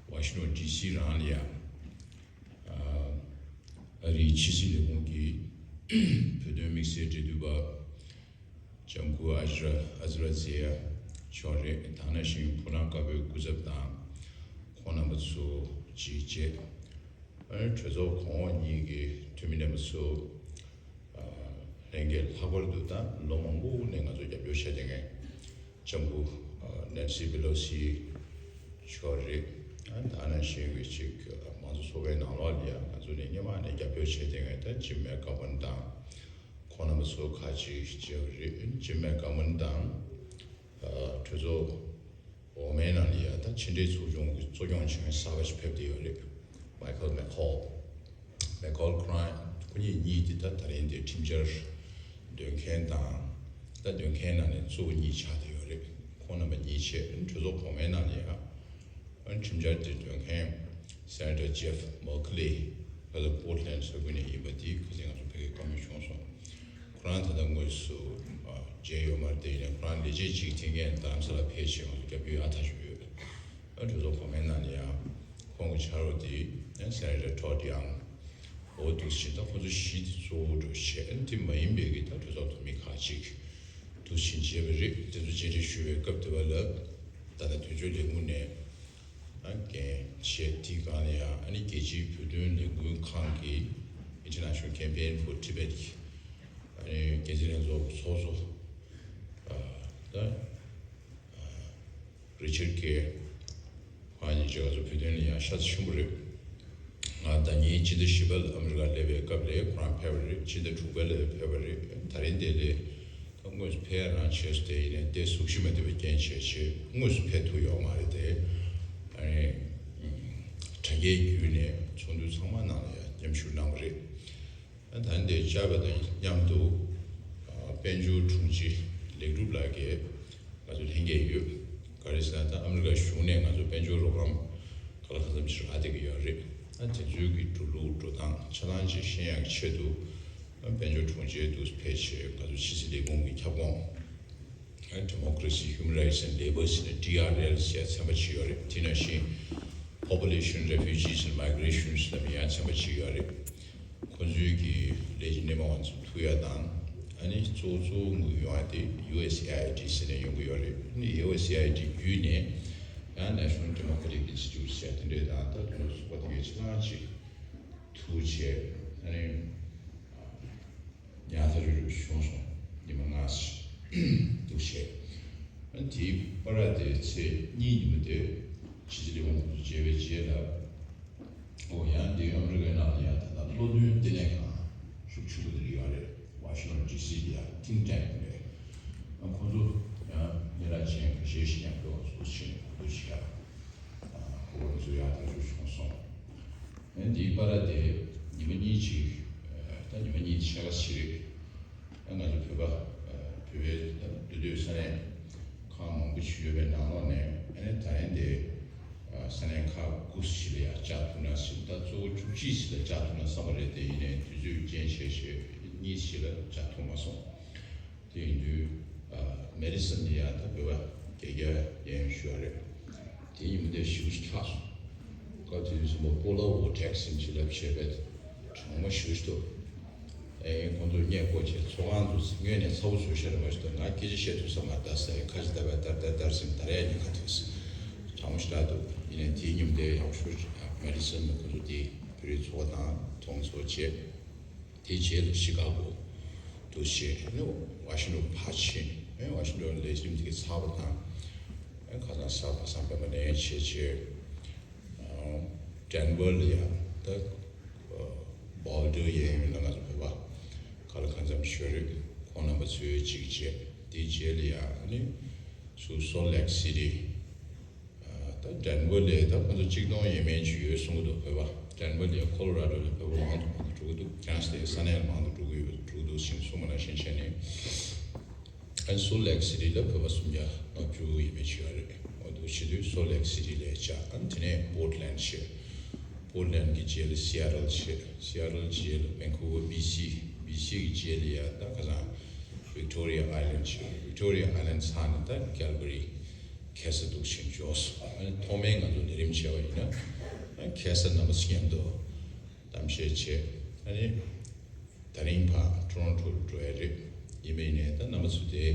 ཝ་ཤིང་ཊོན་ཌི་སི་རང་ལ་ཡ་ཨ་ཨ་རིའི་ཕྱི་སྲིད་ལས་ཁུངས་ཀྱི་བོད་དོན་དམིགས་བསལ་འབྲེལ་མཐུད་པ་ལྕམ་སྐུ་ཨ་ཛི་ར་ཨ་ཛི་ར་ཛེ་ཡ་མཆོག་རེད། དེ་ནང་བཞིན་ཕོ་བྲང་དཀར་པོའི་སྐུ་ཚབ་དང་ཁོང་རྣམ་པ་ཚོ་ཅིག་བཅས། ཨ་ནི་གྲོས་ཚོགས་གོང་འོག་གཉིས་ཀྱི་འཐུས་མི་རྣམ་པ་ཚོ་ལྷན་རྒྱས། ལྷག་པར་དུ་ད་ལོ་མང་པོ་ནས་ང་ཚོ་རྒྱབ་སྐྱོར་བྱས་བསྡད་མཁན་ལྕམ་སྐུ་ནེན་སི་པེ་ལོ་སི་མཆོག་རེད། ཨ་ནི་དེ་ནང་བཞིན་གྱི་ཅིག་མང་གཙོ་ཚོགས་པའི་ནང་ལོགས་ལ་ཡང་ང་ཚོ་ནས་སྔོན་མ་ནས་རྒྱབ་སྐྱོར་བྱས་བསྡད་མཁན་ད་ཇིམ་མེག་གྷ་མན་དང་ཁོང་རྣམ་པ་ཚོ་ཁག་ཅིག་བཅར་བ་རེད། ཇིམ་མེག་གྷ་མན་དང་ཨ་གྲོས་ཚོགས་འོག་མའི་ནང་ལ་ཡ་ད་ཕྱི་འབྲེལ་ཚོགས་ཆུང་གི་གཙོ་སྐྱོང་བྱེད་མཁན་གསར་པ་ཞིག་ཕེབས་བསྡད་ཡོད་རེད། མའི་ཁལ་མེ་ཁོལ། མེ་ཁོལ་ཁོ་རང་ཁོ་གཉིས་གཉིས་དེ་ད་ད་རིང་དེ་ཁྲིམས་འཆར་འདོན་མཁན་དང་། ད་འདོན་མཁན་ནང་ནས་གཙོ་བོ་གཉིས་ཆགས་བསྡད་ཡོད་རེད། ཁོང་རྣམ་པ་གཉིས་བྱས་གྲོས་ཚོགས་གོང་མའི་ནང་ལ་ཡ་ཨ་ཁྲིམས་འཆར་དེ་འདོན་མཁན་ སེ་ནེ་ཊར་ཇེབ་མར་ཁི་ལི་ཕ་གི་པོར་ཊི་ལེན་ཌི་ས་ཁུལ་ནས་ཡིན་པ་དེ་ཁ་སང་ང་ཚོ་ཕ་གིར་བཀའ་མོལ་བྱུང་སོང་། ཁོ་རང་ད་ལྟ་དངོས་སུ་ཨ་མཇལ་ཡོད་མ་རེད། དེ་ཡིན་ནའི་ཁོ་རང་ལས་བྱེད་ཅིག་ཐེངས་ཀྱི་རྡ་རམ་ས་ལ་ཕེབས་བྱས་ང་ཚོ་སྐྱབས་བཅོལ་ཡག་ཐག་ཆོད་ཡོད། ཨ་གྲོས་ཚོགས་གོང་མའི་ནང་ནས་ཡང་ཁོང་གི་ཕྱག་རོགས་དེ་ཨ་སེ་ནེ་ཊར་ཊོཌ་ཡང་འོ་འདུག་སེ་བྱས། ད་ཁོ་ཚོ་བཞི་དེ་གཙོ་བོ་འགྲོ་བྱས། ཨ་དེ་མ་ཡིན་པའི་གི་ད་གྲོས་ཚོགས་འཐུས་མི་ཁག་ཅིག་འདུག་སེ་བྱས་མཇལ་བ་རེད། དེ་ཚོ་མཇལ་འཕྲད་ཞུ་བའི་སྐབས་དེ་བ་ལ་ད་ལྟ་དོན་གཅོད་ལས་ཁུངས་ནས་ཨ་འགན་བཞེས་དེའི་སྒང་ལ་ཡང་ཨ་ནི་རྒྱལ་སྤྱིའི་བོད་དོན་ལས་འགུལ་ཁང་གི་International Campaign for Tibet ཨ་ནི་འགན་འཛིན་ལྷན་ཚོགས་ཚོགས་གཙོ་ཨ་ད་རི་ཆར་ཌི་ཁེ་ཁོང་གཉིས་ཀྱིས་ང་ཚོ་བོད་དོན་ལ་ཡང་ཤ་ཚ་ཆེན་པོ་རེད། ང་ཟླ་ཉིན་ཕྱི་ཟླ་བཞི་པ་ལ་ཨ་མི་རི་ཀ་སླེབས་པའི་སྐབས་ལ་ཁོ་རང་ཕེབས་པ་རེད། ཕྱི་ཟླ་དྲུག་པ་ལ་ཕེབས་པ་རེད། ད་རིང་དེ་ལས་ད་དངོས་སུ་ཕེབས་རང་བྱས་སོང་། དེ་ཡིན་ནའི་དེ་གཟུགས་གཞི་མ་བདེ་བའི་རྐྱེན་བྱས་བྱས་དངོས་སུ་ཕེབས་ཐུབ་ཡོད་མ་རེད་དེ། ཨ་ནི་དྲ་རྒྱའི་བརྒྱུད་ནས་ཚོགས་འདུ་ཚང་མ་ནང་ལ་ཡང་མཉམ་ཞུགས་གནང་བ་རེད། ད་ལྟ་བཅར་བ་དང་མཉམ་དུ་ཨ་དཔལ་འབྱོར་དྲུང་ཆེ་ལེགས་གྲུབ་ལགས་ཀྱིས་ང་ཚོ་ལྷན་རྒྱས་ཡོད། ག་རེ་ཟེར་ན་ད་ཨ་མི་རི་ཀ་གཞུང་ནས་ང་ཚོ་དཔལ་འབྱོར་རོགས་རམ་ག་ལ་གང་འཚམ་ཞིག་རག་བསྡད་ཀྱི་ཡོད་རེད། ཨ་དེ་ཚོའི་གི་འགྲོ་ལུགས་འགྲོ་སྟངས་ཆ་ཚང་ཅིག་ཤེས་ཡག་གི་ཆེད་དུ་ཨ་དཔལ་འབྱོར་དྲུང་ཆེ་འདུག་ཕེབས་བྱས་ང་ཚོ་ཕྱི་སྲིད་ལས་ཁུངས་ཀྱི་ཁྱབ་ཁོངས། Democracy, Human Rights and Labour ཟེར་ནས་ཌི་ཨར་ཨེལ་ཟེར་ཚན་པ་ཅིག་ཡོད་རེད། དེ་ནང་བཞིན་Population, Refugees and Migration ཟེར་ནས་ཡང་ཚན་པ་ཅིག་ཡོད་རེད། ཁོང་ཚོའི་གི་ལས་བྱེད་སྣེ་མོ་བ་ཚོ་ཐུག་ཡ་དང་ཨ་ནི་གཙོ་བོ་གཙོ་བོ་དངུལ་ཡོང་ཡ་དེ་ཡུ་ཨེས་ཨེ་ཨའི་ཌི་ཟེར་ནས་ཡོང་གི་ཡོད་རེད། ཨ་ནི་ཡུ་ཨེས་ཨེ་ཨའི་ཌི་བརྒྱུད་ནས་ཡང་National Democratic Institute ཟེར་དེ་འདྲས་དང་ད་དུང་ཚོགས་པ་དེ་གའི་ཆ་ཚང་ཅིག་ཐུག་བྱས་ཨ་ནི། ཉག་ཐག་ཆོད་ཆོད་བྱུང་སོང་། ཉི་མ་ལྔ་ཞིག་འདུག་བྱས། དེའི་པར་དེ་ཚེས་གཉིས་ཉིན་མོ་དེ་ཕྱི་སྲིད་ལས་ཁུངས་ཚོ་མཇལ་བའི་རྗེས་ལ། ཨོ་ཡང་འདི་ཨ་མི་རི་ཀའི་ནང་ལ་ཡང་ད་ལྟ་བློ་འདོན་ལྟེ་གནས་ཁང་ཤུགས་ཆེན་པོ་དེ་ཡོད་རེད། Washington D C ལ་ཡང་Think Tank རེད། ཨ་ཁོང་ཚོ་ཡང་སྙན་ལག་ཅན་ཁ་ཤས་ཤིག་ཡང་ཕེབས་པ་ཚོ་ཕྱིན་འདུག་བྱས། ཨ་ཁོ་བོ་ཚོ་ཡང་ཐག་ཆོད་བྱུང་སོང་། ཨ་འདིའི་པར་དེ་ཉི་མ་གཉིས་ཅིག་ད་ཉི་མ་གཉིས་ཕྱེད་ཀ་ཞིག་རེད། ཨ་ང་ཚོ་བོད་པ་བོད་པའི་འདུས་སྡོད་ས་གནས་ཁག་མང་པོ་ཞིག་ཡོད་པའི་ནང་ལོགས་ནས་ཨ་ནི་ད་ཡིན་དེ་ས་གནས་ཁག་དགུ་ཞིག་ལ་ཡང་བཅར་ཐུབ་ན་ཟེར། ད་གཙོ་བོ་བཅུ་གཅིག་ཞིག་ལ་བཅར་ཐུབ་ན་བསམ་པ་རེད། དེ་ཡིན་ནའི་དུས་ཚོད་རྐྱེན་བྱས་བྱས་གཉིས་ཞིག་ལ་བཅར་ཐུབ་མ་སོང་། དེ་ཡིན་དུས་ཨ་མེ་ཌི་སོན་ནས་ཡང་ད་བོད་པ་བརྒྱད་བརྒྱ་ཡན་ཞུ་བ་རེད། དེ་ཡིན་མི་དེ་ཞེ་པོ་ཅིག་ཁག་སོང་། སྐབས་དེ་དུས་ཙམ་པ་སྤོ་ལོ་འོ་ཊེག་སིན་བྱེད་ལབ་བྱས་པས་གྲང་མོ་ཞེ་པོ་ཅིག་འདུག་ཨེ་ཁོང་ཚོས་སྔས་མགོ་བྱས་ཚོགས་ཁང་དུ་སྔོན་ནས་ཚ་བོ་བཟོས་བཞག་རེད་མ་གཞི་འདུག་ང་སྐད་ཆ་བཤད་ཐུབ་ས་མ་རེད། ད་ས་ཡི་ཁ་ཅིག་ད་བས་དར་དར་དར་ཟིན་དར་ཡ་ཉེན་ཁ་ཐུག་སོང་། གྲང་མོ་ཞེ་དྲག་འདུག་ཡིན་ནའི་དེའི་ཉིན་དེ་ཡག་ཤོས་མེ་ཌི་སོན་ནས་ཁོང་ཚོ་དེ་བོད་རིགས་ཚོགས་པ་དང་མཐོང་ཚོགས་བྱས། དེའི་རྗེས་ལ་ཤི་ཀ་གོ་དུ་བྱས་ནས་ཝ་ཤིང་ཊོན་ཕར་ཕྱིན། ཝ་ཤིང་ཊོན་ལས་རིམ་དེ་ག་ཚར་བ་དང་ཁ་སང་གཟའ་པ་སངས་པད་མ་ནས་བྱས་བྱས་ཌེན་ཝར་ལ་ཡང་ད་བྷོལ་ཌར་གཡས་གཡོན་ལ་ང་ཚོ་བོད་པ་ག་ལ་གང་འཚམ་ཞིག་ཡོད་རེད། ཁོང་རྣམ་པ་ཚོའི་གཅིག་བྱས། དེའི་རྗེས་ལ་ཡང་ནི་སུ་སོལ་ལེག་སི་ཊི། ད་ཌེན་ཝར་ལ་ད་ཁོང་ཚོ་གཅིག་སྟོང་ཡས་མས་ཅིག་ཡོད་གསུང་གི་འདུག་བོད་པ་ཌེན་ཝར་ལ་ཡང་ཁོ་ལོ་ར་ཌོ་ལ་བོད་པ་མང་དུ་མང་དུ་འགྲོ་གི་འདུག་ཀྱང་སྟེ་ས་གནས་ལ་མང་དུ་འགྲོ་གི་ཡོད་འགྲོ་གི་འདུག་ཞེས་གསུངས་པ་ནང་བཞིན་བྱས་ནས། ཨན་སོལ་ལེག་སི་ཊི་ལ་བོད་པ་སུམ་བརྒྱ་ལྔ་བཅུ་ཡས་མས་ཅིག་ཡོད་རེད། འོ་འདུག་བྱེད་དུས་སོལ་ལེག་སི་ཊི་ལ་བཅར། ཨ་ནི་དེ་ནས་པོར་ཊི་ལེན་ཌི་བྱས། པོར་ཊི་ལེན་ཌི་གི་རྗེས་ལ་སི་ཨེ་ཊལ་བྱས། སི་ཨེ་ཊལ་རྗེས་ལ་ཝན་ཀུ་ཝར་བྷི་སི། བྷི་སི་གི་རྗེས་ལ་ཡ་ད་ཁ་སང་ཝིག་ཊོ་རི་ཡ་ཨའི་ལེན་ཌི་བྱས། ཝིག་ཊོ་རི་ཡ་ཨའི་ལེན་ཌི་ཚར་ནས་ད་ཀལ་ག་རི་ཁ་སང་འདུག་ཕྱིན་འབྱོར་སོང་། ཨ་ནི་ཐོག་མའི་ང་ཚོ་ལས་རིམ་བྱས་པ་ཡིན་ན་ཁ་སང་རྣམ་པ་ཚོ་མཉམ་དུ་གཏམ་བཤད་བྱས། ཨ་ནི་ད་རིང་ཕར་ཊོ་རོན་ཊོ་ལ་འགྲོ་ཡ་རེད། ཡིན་པ་ཡིན་ནའི་ད་རྣམ་པ་ཚོ་དེ་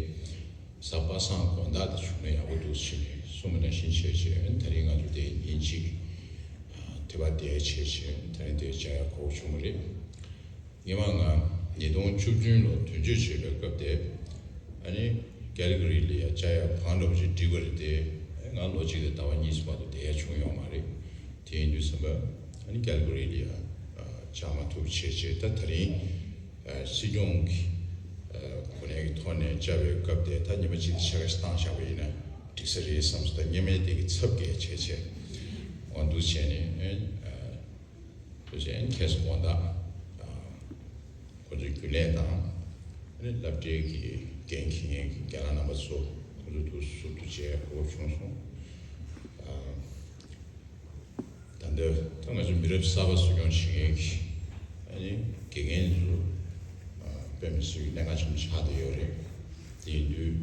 གཟའ་པ་སངས་དགོང་དག་དེ་བྱུང་ན་ཡག་པོ་འདུག་ཟེར་ནས་གསུངས་པ་ནང་བཞིན་བྱས་བྱས། ད་རིང་ང་ཚོ་དེ་ཉིན་གཅིག་དེ་བ་བསྡད་བྱས་བྱས་ད་རིང་དེ་བཅར་ཡག་གོ་བྱུང་བ་རེད། སྔོན་མ་ང་ཉིས་སྟོང་བཅུ་བདུན་ལོ་དོན་གཅོད་བྱེད་པའི་སྐབས་དེ་ཨ་ནི་ཀལ་ག་རི་ལ་ཡ་བཅར་ཡག་བང་འདྲ་བོ་ཅིག་བསྒྲིགས་པ་རེད་དེ། ང་ལོ་གཅིག་དང་ཟླ་བ་གཉིས་སུ་མ་གཏོགས་བསྡད་ཡག་བྱུང་ཡོད་མ་རེད། དེ་ཡིན་དུས་ཙམ་པ་ཨ་ནི་ཀལ་ག་རི་ལ་ཡ་བཅར་མ་ཐུབ་བྱས་བྱས། ད་ད་རིང་སྲིད་སྐྱོང་གི་གོ་གནས་ཀྱི་ཐོག་ནས་བཅར་བའི་སྐབས་དེ་ད་ཉི་མ་གཅིག་ཕྱེད་ཀ་ཞིག་བཏང་བཞག་པ་ཡིན་ན་འགྲིག་ས་རེད་བསམ་སོང་། ད་སྔོན་མའི་དེ་གི་ཚབ་བཀལ་བྱས་བྱས་འོ་འདུག་བྱས་ནས། ཨ་ནི་ཁ་སང་དགོང་དག་ཁོ་ཚོའི་རྒྱུན་ལས་དང་ཨ་ནི་སློབ་གྲྭའི་གི་འགན་འཁྱེར་མཁན་གྱི་རྒན་ལགས་རྣམ་པ་ཚོ་ཁོ་ཚོ་དུ་ཟུར་དུ་བྱས་གོ་བྱུང་སོང་། ཨ་ད་ལྟ་ད་ ང་ཚོ་མི་རབས་གསར་པ་གསོ་སྐྱོང་བྱེད་མཁན་གྱི་ཨ་ནི་དགེ་རྒན་ཚོ་ཨ་དཔེ་མི་སྲིད་ཀྱི་གནད་འགག་ཆེན་པོ་ཆགས་བསྡད་ཡོད་རེད། དེ་ཡིན་དུས་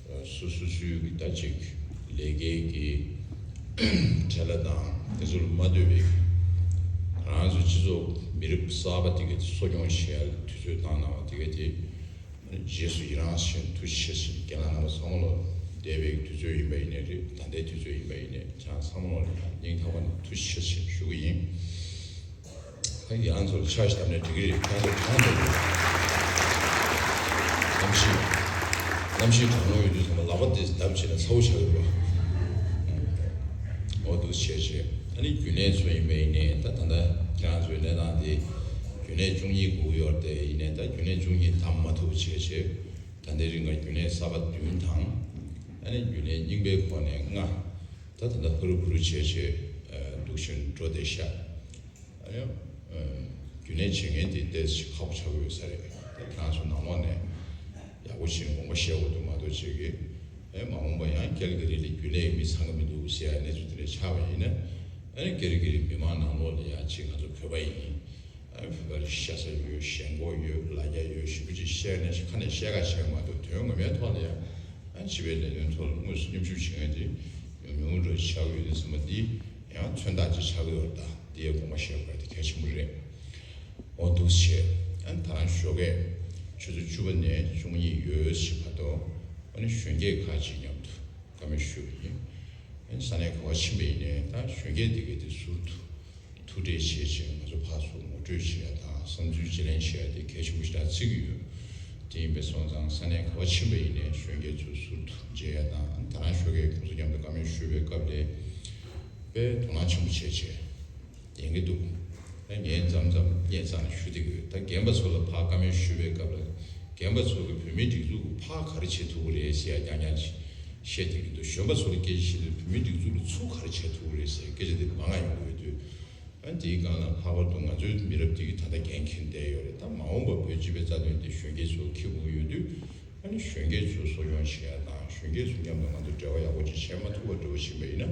ཨ་སོ་སོ་སོའི་གི་ད་ཅིག་ལས་ཀའི་གི་བྲེལ་བ་དང་དེ་ཚོ་ལ་མ་ལྟོས་པའི་ང་རང་ཚོ་སྤྱི་ཚོགས་མི་རབས་གསར་པ་དེ་གའི་གསོ་སྐྱོང་བྱེད་ཡ་ལ་དུས་ཚོད་བཏང་གནང་བ་དེ་གའི་དེ། རྗེས་སུ་ཡི་རང་ཞུ་ཐུགས་རྗེ་ཆེ་ཞུ། རྒན་ལགས་རྣམ་པ་ཚང་མ་ལ་འདས་པའི་དུས་ཚོད་ཡིན་པ་ཡིན་ནའི་རེད། ད་ལྟའི་དུས་ཚོད་ཡིན་པ་ཡིན་ནའི་ཁྱེད་རང་ཚང་མ་ལ་སྙིང་ཐག་པ་ནས་ཐུགས་རྗེ་ཆེ་ཞུ་གི་ཡིན། ད་ཡང་ཚོར་ཆ་ཞིག་བཏབ་ནས་འགྲིག་གི་རེད། ཁྱེད་ཚོ་གང་འདྲ་རེད། གནམ་གཤིས་གནམ་གཤིས་གྲང་མོ་ཡོད་དུས་ཚང་མ་ལག་པ་དེ་བརྡབ་བྱས་ན་ཚ་བོ་ཆགས་ཡོད་པ། འོ་འདུག་བྱས་བྱས་ཨ་ནི་རྒྱུན་ལས་ཚོ་ཡིན་པ་ཡིན་ནའི་ད་ད་ལྟ་ཁྱེད་རང་ཚོའི་གནས་སྟངས་དེ། རྒྱུན་ལས་བཅུ་གཉིས་སྒུག་ཡོད་དེ་ཡིན་ནའི་ད་རྒྱུན་ལས་བཅུ་གཉིས་བདམས་མ་ཐུབ་བྱས་བྱས། ད་ལྟའི་རིང་ལ་རྒྱུན་ལས་གསར་པ་བདུན་དང་། ཨ་ནི་རྒྱུན་ལས་རྙིང་པའི་ཁོངས་ནས་ལྔ། ད་ད་ལྟ་ཧུ་རུ་ཧུ་རུ་བྱས་བྱས་འདུག་བཞིན་འགྲོ་བསྡད་ཤག་ཨ་ནི་རྒྱུན་ལས་བྱེད་མཁན་དེ་ཏོག་ཙམ་ཁག་པོ་ཆགས་ཀྱི་ཡོད་ས་རེད། ད་ཁྱེད་རང་ཚོ་ནང་ལོགས་ནས་ཡག་པོ་བྱས་ནས་དགོངས་པ་བཞེས་དགོས་འདུག་མ་གཏོགས་བྱེད་ཀྱི། ཨེ་མ་འོངས་པ་ཡང་ཀལ་ག་རི་ལ་རྒྱུན་ལས་མི་ཚང་གི་མི་འདུག་ཟེར་ཡ་གནས་ཚུལ་དེ་འདྲ་ཆགས་པ་ཡིན་ན། ཨ་ནི་ཀལ་ག་རི་མི་མང་ནང་ལོགས་ལ་ཡང་ཅིག་ང་ཚོ་བོད་པ་ཡིན། ཨ་ནི་བོད་པ་ལ་ཤ་ཚ་ཡོད། ཞེན་ཁོག་ཡོད། ལ་རྒྱ་ཡོད། ཞེ་པོ་ཅིག་བཤད་ནས་ཁ་ནས་བཤད་ཁ་བྱས་མ་གཏོགས་དོན་ངོ་མའི་ཐོག་ལ་ཡང་ཨ་ནི་སྤྱི་པའི་ལས་དོན་ཐོག་ལ་དངོས་སུ་མཉམ་ཞུགས་བྱེད་མཁན་དེ་ཉུང་ཉུང་འདྲ་ཆགས་ཀྱི་ཡོད་དུས་ཙམ་པ་འདི་ཡང་མཚོན་རྟགས་ཅིག་ཆགས་ཀྱི་ཡོད་རེད། ད་འདི་ཡང་དགོངས་པ་བཞེས་དགོས་དེ་གལ་ཆེན་པོ་རེད། འོ་འདུག་བྱས་ཨ་ནི་ད་རང་ཞོགས་ཀས་ཆུ་ཚོད་བཅུ་པ་ནས་བཅུ་གཉིས་ཡོལ་ཞིག་བར་དུ་ཨ་ནི་གཞོན་སྐྱེས་ཁག་ཅིག་མཉམ་དུ་བཀའ་མོལ་ཞུས་པ་ཡིན། ཨ་ནི་ས་གནས་ག་པར་ཕྱིན་པ་ཡིན་ནའི་ད་གཞོན་སྐྱེས་དེ་གའི་དེ་ཟུར་དུ་ཐུག་འཕྲད་བྱས་བྱས་ང་ཚོ་ཕར་ཚུར་ངོ་སྤྲོད་བྱེད་ཡ་དང་བསམ་ཚུལ་བརྗེ་ལེན་བྱེད་ཡ་དེ་གལ་ཆེན་པོ་ཞིག་ལ་བརྩི་གི་ཡོད། དེ་ཡིན་པས་སོང་ཙང་ས་གནས་ག་པར་ཕྱིན་པ་ཡིན་ནའི་གཞོན་སྐྱེས་ཚོ་ཟུར་དུ་མཇལ་ཡ་དང་ད་རང་ཞོགས་ཀས་ཁོང་ཚོ་མཉམ་དུ་བཀའ་མོལ་ཞུས་པའི་སྐབས་ལ་དཔེ་དོ་སྣང་ཆེན་པོ་བྱས་བྱས། ཉན་གྱི་འདུག་ད་ངས་མཚམས་མཚམས་སྙན་སེང་ཞུ་བསྡད་ཀྱི་ཡོད། ད་རྒན་པ་ཚོ་ལ་ཕར་བཀའ་མོལ་ཞུ་བའི་སྐབས་ལ་རྒན་པ་ཚོ་གིས་བོད་མིའི་སྒྲིག་འཛུགས་ཀྱིས་ཕར་ག་རེ་བྱེད་ཐུབ་ཀྱི་རེད་ཟེར་ཡ་རྐྱང་རྐྱང་བཤད་བསྡད་ཀྱི་འདུག་གཞོན་པ་ཚོ་ལ་སྐད་ཆ་བཤད་དུས་བོད་མིའི་སྒྲིག་འཛུགས་ལ་ཚུར་ག་རེ་བྱེད་ཐུབ་ཀྱི་རེད་ཟེར་སྐད་ཆ་དེ་མང་ང་ཡོང་གི་ཡོད་དུས། ཨ་དེའི་སྒང་ལ་ལྷག་པར་དུ་ང་ཚོའི་མི་རབས་འདི་གིས་ད་ལྟ་འགན་འཁྱེར་བསྡད་ཡོད་རེད། ད་མ་འོངས་པ་བོད་སྤྱི་པའི་རྩ་དོན་དེ་གཞོན་སྐྱེས་ཚོ་འཁྱེར་དགོས་ཀྱི་ཡོད་དུས། ཨ་ནི་གཞོན་སྐྱེས་ཚོ་གསོ་སྐྱོང་བྱེད་ཡ་དང་གཞོན་སྐྱེས་ཚོ་མཉམ་དུ་ང་ཚོ་འབྲེལ་བ་ཡག་པོ་ཅིག་བྱེད་མ་ཐུབ་པ་འདྲ་བོ་ཕྱིན་པ་ཡིན་ན།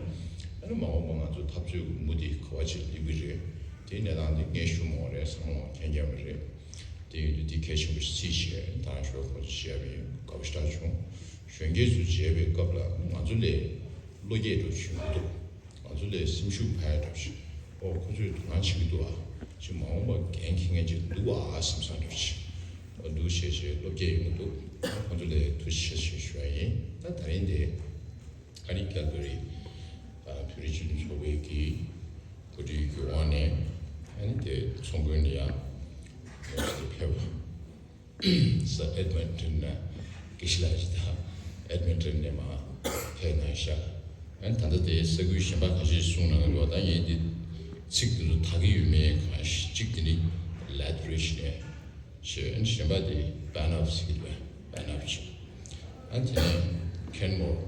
ཨ་ནི་མ་འོངས་པ་ང་ཚོ་འཐབ་རྩོད་ཀྱི་མུ་མཐུད་ག་བ་ཅིག་སླེབས་ཀྱི་རེད། དེའི་གནས་སྟངས་འདི་ངས་ཞུ་མ་དགོས་རེད། ཚང་མ་མཁྱེན་རྒྱ་མ་རེད། དེ་ཡིན་དུས་འདི་གལ་ཆེན་པོ་ཞིག་བརྩིས་བྱས་ད་ཞོར་ཁོ་ཚོ་བྱས་པ་ཡིན། དགའ་པོ་ཞེ་དྲག་བྱུང་། གཞོན་སྐྱེས་ཚོ་མཇལ་བའི་སྐབས་ལ་ང་ཚོ་ལས་བློ་སྐྱེད་འདྲ་བོ་བྱུང་གི་འདུག་ང་ཚོ་ལས་སེམས་ཤུགས་འཕར་ཡ་འདྲ་བོ་ཞིག་ཨོ་ཁོ་ཚོས་དོ་སྣང་བྱེད་ཀྱི་འདུག་ཨ། ཅིག་མ་འོངས་པ་འགན་འཁྱེར་མཁན་ཅིག་འདུག་ཨ་བསམ་བསམ་འདྲ་བོ་ཞིག་ཨོ་འདུག་བྱས་བྱས་བློ་སྐྱེད་ཡོང་གི་འདུག་ཁོ་ཚོ་ལ་ཐུགས་རྗེ་ཆེ་ཞུ་ཞུ་ཡ་ཡིན། ད་ད་རིང་འདི་ཨ་རི་ཀལ་ག་རི་བོད་རིགས་སྤྱི་མཐུན་ཚོགས་པའི་གི་གོ་སྒྲིག་གི་འོག་ནས་ཨ་ནི་དེ་ཚོགས་མགོན་ལ་ཡང་ཕེབས་པ། ས་ཨེད་མོན་ཊོན་ན་དགེ་བཤེས་ལགས་ཀྱིས་ད་ཨེད་མོན་ཊོན་ནས་མར་ཕེབས་གནང་ཤག་ཨ་ནི་ད་ལྟ་དེ་ས་ཁུལ་གཞན་པ་ཁ་ཤས་གསུངས་གནང་གི་འདུག་ད་ངས་འདི་ཚིག་འདི་ཚོ་དག་གི་ཡོད་མེད་གང་ཞིག་གཅིག་དེ་ནི་Lethbridge་ནས་བྱས། ཨ་ནི་གཞན་པ་དེ་Banff་ཟེར་གི་རེད། Banff་བྱས། ཨ་ནི་དེ་ནས་Kenmore།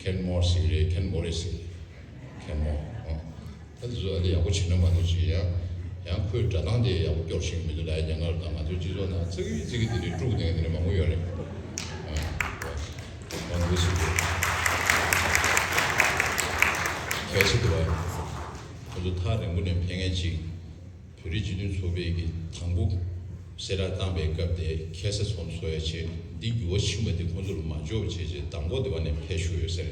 Kenmore་ཟེར་གི་རེད། Kenmore་ཟེར་གི་རེད། Kenmore། ཨ། ད་དེ་ཚོ་ཨ་ལས་ཡག་པོ་བྱེད་ན་མ་གཏོགས་ཅིག་ཡང་ཡང་ཁོའི་སྒྲ་གདངས་དེ་ཡག་པོ་སྐྱོར་ཤེས་ཀྱི་མི་འདུག་ལ། རྒྱ་གར་དང་ང་ཚོའི་སྤྱི་ཚོགས་ནང་ཙི་གི་ཙི་གི་དེ་འདྲའི་དཀྲུག་དེ་འདྲ་མང་པོ་ཡོད་རེད། ཨ། མང་པོ་ཞིག་གལ་ཆེ་འདུག་བ། ཁོ་ཚོ་ཐག་རིང་པོ་ནས་ཕེབས་མཁན་ཅིག་བོད་རིགས་སྤྱི་མཐུན་ཚོགས་པའི་གི་དང་པོ་གསལ་བསྒྲགས་བཏང་པའི་སྐབས་དེ་ཁ་སང་ཚོགས་འདུ་ཚོགས་ཡ་བྱས་འདི་འགྱུར་བ་ཕྱིན་པ་དེ་ཁོ་ཚོ་ལ་མ་འཇོག་བྱས་རྗེས་དང་པོ་དེ་བ་ནས་ཕེབས་ཞུ་ཡོད་ཟེར།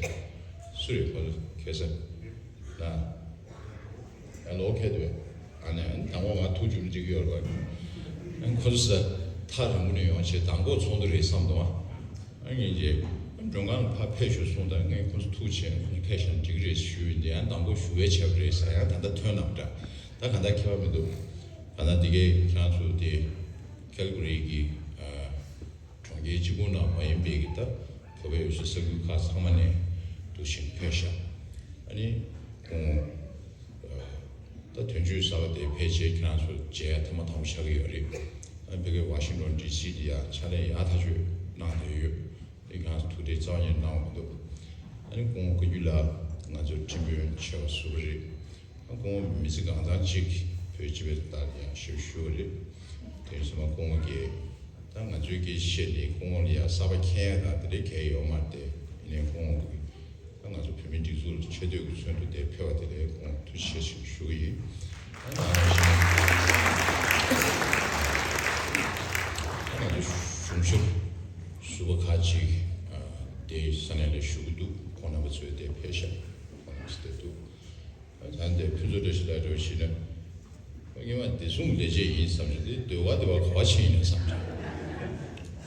སུ་རེད་ཁོ་ཚོ་ཁ་སང་ན། ཨ་ལོ་ཁེ་དུ་ཨ་ནི་དང་པོ་ང་ཐུག་རྒྱུ་འགྲིག་ཡོད་རེད་པ། ཁོ་ཚོ་ས་ཐག་རིང་པོ་ནས་ཡོང་བྱས་དང་པོ་ཚོགས་འདུ་རེད་བསམ་འདུག་ཨ་ངེད་ཀྱིས་མགྲོན་ཁང་ལ་ཕར་ཕེབས་ཤོག་གསུངས་དང་ངས་ཁོ་ཚོ་ཐུག་བྱས་ཁོ་ཚོ་ཕེབས་ཤག་འགྲིག་རེད་ཞུས་འདི་ཡང་དང་པོ་ཞུ་བའི་བྱས་པ་རེད་ཟེར། ཡང་ད་ལྟ་ཐོན་ནམ་འདྲ། ད་ག་འདྲ་ཁྱད་པར་མི་འདུག་ག་ན་འདི་གའི་ཁྱེད་རང་ཚོ་དེ་ཁལ་གྷ་རི་གི་གྲོང་ཁྱེར་གཅིག་པུ་ནང་མ་ཡིན་པའི་གི་ད་བོད་པའི་ཡུལ་སྲོལ་ས་ཁུལ་ཁག་ཚང་མ་ནས་འདུག་བཞིན་ཕེབས་ཤག་ཨ་ནི་ཁོང་ད་དོན་གཅོད་གསར་པ་དེ་ཕལ་ཆེར་ཁྱེད་རང་ཚོ་མཇལ་ཡ་ཐེངས་མ་དང་པོ་ཆགས་ཀྱི་ཡོད་རེད། ཨ་ཕ་གི་ཝ་ཤིང་ཊོན་ཌི་སི་དེ་ཡང་ཕྱག་ལས་ཡག་ཐག་ཆོད་གནང་བསྡད་ཡོད། དེ་ཁྱེད་རང་ཚོ་ཐུགས་ཁྲལ་རྩ་བ་ཉིད་གནང་བ་མི་འདུག་ཨ་ནི་ཁོང་བཀའ་བརྒྱུད་ལ་ང་ཚོ་ཁྲིམས་དཔོན་ཆེ་བ་ཟུར་པ་རེད། ཨ་ཁོང་མི་ཚེ་གང་ཚང་གཅིག་བོད་སྤྱི་པའི་ཐོག་ལ་ཡང་ཞབས་ཞུ་བ་རེད། དེ་ཚོ་མ་ཁོང་གིས་ད་ང་ཚོའི་སྐད་ཆ་བཤད་ནས་ཁོང་ལ་ཡང་གསར་པ་མཁྱེན་ཡ་དང་དེ་འདྲའི་གལ་ཡོད་མ་རེད་དེ། ཡིན་ནའི་ཁོང་གིས་ད་ ང་ཚོ་བོད་མིའི་སྒྲིག་འཛུགས་ལ་ཆེ་བསྟོད་ཀྱི་ཚོགས་འདུ་དེ་ཕེབས་པ་དེ་ལ་ཁོང་ཐུགས་རྗེ་ཆེ་ཞུ་གི་ཡིན། ང་ཚོ་གཞུང་ཞབས་ཟུར་པ་ཁག་ཅིག་དེ་ས་གནས་ལ་བཞུགས་ཀྱི་འདུག་ཁོང་རྣམ་པ་ཚོས་དེ་ཕེབས་ཤག་ཁོང་རྣམ་པ་ཚོ་དེ་འདུག་ད་འདི་ཕུན་ཚོགས་བཀྲ་ཤིས་ལགས་འདྲ་བོ་ཞིག་ན། སྔོན་མ་བདེ་སྲུང་ལས་བྱེད་ཡིན་བསམ་བྱས་ཏེ་ཟློས་གར་དེ་བ་ག་བ་ཕྱིན་ཡིན་ན་བསམ་བྱས།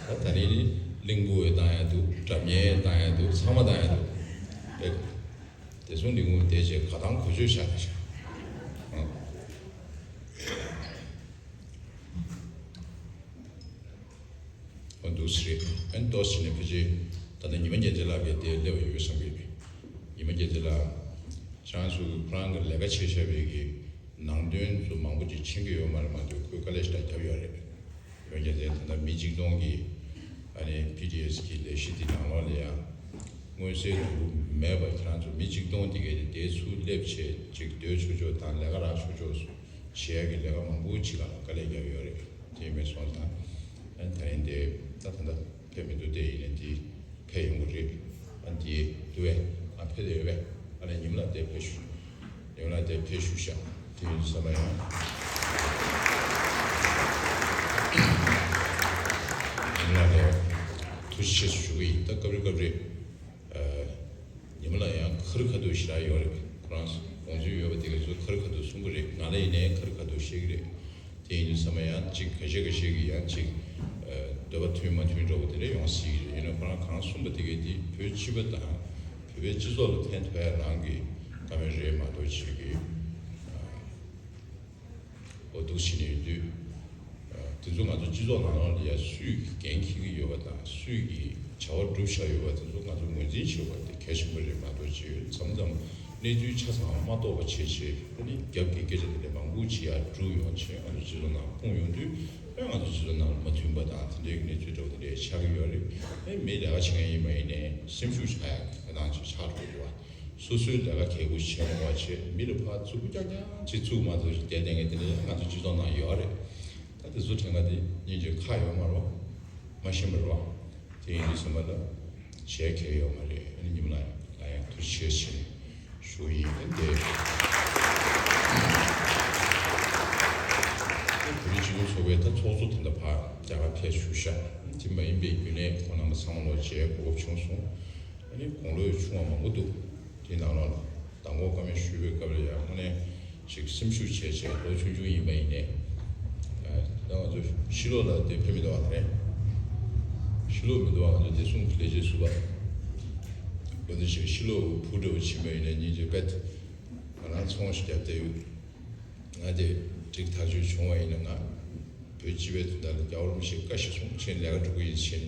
ད་ད་རེས་ནི་གླིང་བུ་བའི་བཏང་ཡ་འདུག་སྒྲ་སྙན་བཏང་ཡ་འདུག་ཚང་མ་བཏང་ཡ་འདུག་བདེ་སྲུང་ལས་ཁུངས་བསྡད་བྱས་ག་དང་གོ་ཆོད་བཞག་དེ་བཞག་འོ་འདུག་སེ་རེད། ཨ་ནི་ཏོག་ཙམ་ནས་ཕལ་ཆེར་ད་ལྟ་ཉི་མ་རྒྱལ་མཚན་ལགས་ཀྱིས་དེ་སླེབས་ཡོད་བསམ་གྱི་ཡོད། ཉི་མ་རྒྱལ་མཚན་ལགས་ཁྱེད་རང་ཚོ་ཁོ་རང་གི་ལས་ཀ་བྱེད་བཞག་པའི་གི་ནང་དོན་ཚོ་མང་པོ་ཅིག་མཁྱེན་གྱི་ཡོད་མ་རེད་མ་གཏོགས་ཁོས་དཀའ་ལས་ཞེ་དྲག་བརྒྱབ་ཡོད་རེད། ཉི་མ་རྒྱལ་མཚན་ད་ལྟ་མི་གཅིག་སྟོང་གི་ཨ་ནི་པི་ཌི་ཨེས་གི་ལས་གཞི་འདི་ནང་ལོགས་ལ་ཡང་མངོན་གསལ་དོད་པོ་མེད་པ་ཁྱེད་རང་ཚོ་མི་གཅིག་སྟོང་དེ་གའི་དེ་ཚུར་སླེབས་བྱས་ཅིག་སྡོད་ཆོག་ཆོག་དང་ལས་ཀ་རག་ཆོག་ཆོག་བྱེད་ཡ་གི་ལས་ཀ་མང་པོ་ཅིག་ལ་དཀའ་ལས་བརྒྱབ་ཡོད་རེད། དེ་མེད་སོང་ཙང་། ཨ་ནི་ད་རིང་དེ་ད་ད་ལྟ་ཕེབས་མི་འདུག་དེ་ཡིན་ནའི་དེ་ཕེབས་ཡོང་གི་རེད། ཨ་ནི་དེ་འདུག་བས། ཨ་ཕེབས་དེ་ཡོད་བས། ཨ་ནི་ཉི་མ་ལགས་དེ་ཕེབས་ཞུ། ཉི་མ་ལགས་དེ་ཕེབས་ཞུ་ཤག་དེ་ཡིན་ཙང་ཡང་ཉི་མ་ལགས་དེ་ཐུགས་རྗེ་ཆེ་ཞུ་གི་ཡིན། ད་སྐབས་རེ་སྐབས་རེ། ཉི་མ་ལགས་ཡང་ཁ་རི་ཁ་ཐུག་ཞེ་དྲག་ཡོད་རེད། ཁོ་རང་དགོངས་ཚུལ་ཡོད་པ་དེ་ག་ཚོད་ཁ་རི་ཁ་ཐུག་གསུང་གི་རེད། ང་ལ་ཡིན་ནའི་ཁ་རི་ཁ་ཐུག་བཤད་ཀྱི་རེད། དེ་ཡིན་དུས་ཚང་མ་ཡང་གཅིག་ཁ་ཤས་ཁ་ཤས་ཀྱིས་ཡང་གཅིག་འདོད་པ་མཐུན་མ་མཐུན་འདྲ་བོ་དེ་འདྲ་ཡོང་སྲིད་ཀྱི་རེད། ཡིན་ན་ཁོ་རང་གང་གསུངས་པ་དེ་གས་དེ་བོད་སྤྱི་པ་དང་བོད་པའི་སྤྱི་ཚོགས་ལ་ཕན་ཐོགས་ཡ་རང་གི་བཀའ་མོལ་རེད་མ་གཏོགས་ཅིག་གི་འོ་འདུག་བྱས་ནས་ཡོད་དུས། དེ་ཚོ་ང་ཚོ་སྤྱི་ཚོགས་ནང་ལོགས་ལ་ཡ་སུས་འགན་འཁྱེར་གྱི་ཡོད་པ་དང་སུས་ཀྱི་བྱ་བ་སྒྲུབ་བཞག་ཡོད་པ་དེ་ཚོ་ང་ཚོ་ངོས་འཛིན་བྱེད་དགོས་པ་དེ་གལ་ཆེན་པོ་རེད་མ་གཏོགས་ཅིག་མཚམས་མཚམས་གནས་ཚུལ་ཆ་ཚང་མ་རྟོགས་པ་བྱས་བྱས་ཨ་ནི་རྒྱབ་ཀྱི་སྐད་ཆ་དེ་འདྲ་མང་པོ་ཅིག་ཡར་འགྲོ་ཡོང་བྱས་ང་ཚོ་སྤྱི་ཚོགས་ནང་སྤུངས་ཡོང་དུས་ཨ་ང་ཚོ་སྤྱི་ཚོགས་ནང་ལ་མ་མཐུན་པ་དང་དེ་འདྲའི་གནས་ཚུལ་འདྲ་བོ་དེ་འདྲ་ཆགས་ཀྱི་ཡོད་རེད། ཨ་མི་ལས་ཀ་བྱེད་མཁན་ཡིན་པ་ཡིན་ནའི་སེམས་ཤུགས་ཆག་ཡག་གི་གནས་སྟངས་ཅིག་ཆགས་འགྲོ་གི་ཡོད་པ། སོ་སོའི་ལས་ཀ་གལ་པོ་ཞིག་བྱེད་མ་བྱེད་མི་ལ་ཕར་མཛུབ་གུ་རྐྱང་རྐྱང་ཅིག་བཙུགས་མ་གཏོགས་ཞིག་བསྡད་བསྡད་མཁན་དེ་འདྲ་ཡང་ང་ཚོ་སྤྱི་ཚོགས་ནང་ཡོད་རེད། ད་དེ་ཚོ་དྲན་ག་དེ་སྙིང་རྗེ་ཁག་ཡོད་མ་རེད་བ། མ་ཤེས་པ་རེད་བ། དེ་ཡིན་དུས་ཚང་མ་ལ་བྱེད་གལ་ཡོད་མ་རེད། ཨ་ནི་ཉི་མ་ལགས་ལ་ཡང་ཐུགས་རྗེ་ཆེ་ཞུ་ཡིན། ཨ་ནི་དེ་བོད་རིགས་སྤྱི་མཐུན་ཚོགས་པའི་ད་ཚོགས་གཙོ་དེ་འདྲ་ཕར་རྒྱ་གར་ཕེབས་བཞུགས་ཤག་དེ་མ་ཡིན་པའི་རྒྱུན་ལས་ཁོང་རྣམ་པ་ཚང་མ་ལོ་མཇལ་གོ་སྐབས་བྱུང་སོང་། ཨ་ནི་དགུང་ལོ་ཆུང་བ་མང་པོ་འདུག་དེའི་ནང་ལོགས་ལ་མདང་དགོང་བཀའ་མོལ་ཞུས་པའི་སྐབས་ལ་ཡང་དངོས་གནས་ཅིག་སེམས་ཤུགས་བྱས་བྱས་ལོ་ཆུང་ཆུང་ཡིན་པ་ཡིན་ནའི། ད་ང་ཚོ་ཕྱི་ལོགས་ལ་དེ་ཕེབས་མི་འདུག་བ་རེད། ཕྱི་ལོགས་མི་འདུག་བ་ང་ཚོ་བདེ་སྲུང་གི་ལས་བྱེད་ཟུར་པ། འོ་དེ་ཞིག་ཕྱི་ལོགས་བུ་འདྲ་བོ་ཕྱིན་པ་ཡིན་ན་སྙིང་རྗེ་དཔེ། ང་རང་ཚོང་ཞིག་བརྒྱབ་བསྡད་ཡོད། ང་དེ་འགྲིག་ཐག་ཆོད་བྱུང་བ་ཡིན་ན་ང་བོད་སྤྱི་པའི་དོན་དག་ལ་རྒྱལ་བ་རིན་པོ་ཆེས་བཀའ་ཞིག་གསུངས་ཕྱིན་ལས་ཀ་སྒྲུབ་ཀྱི་ཡིན་ཕྱིན།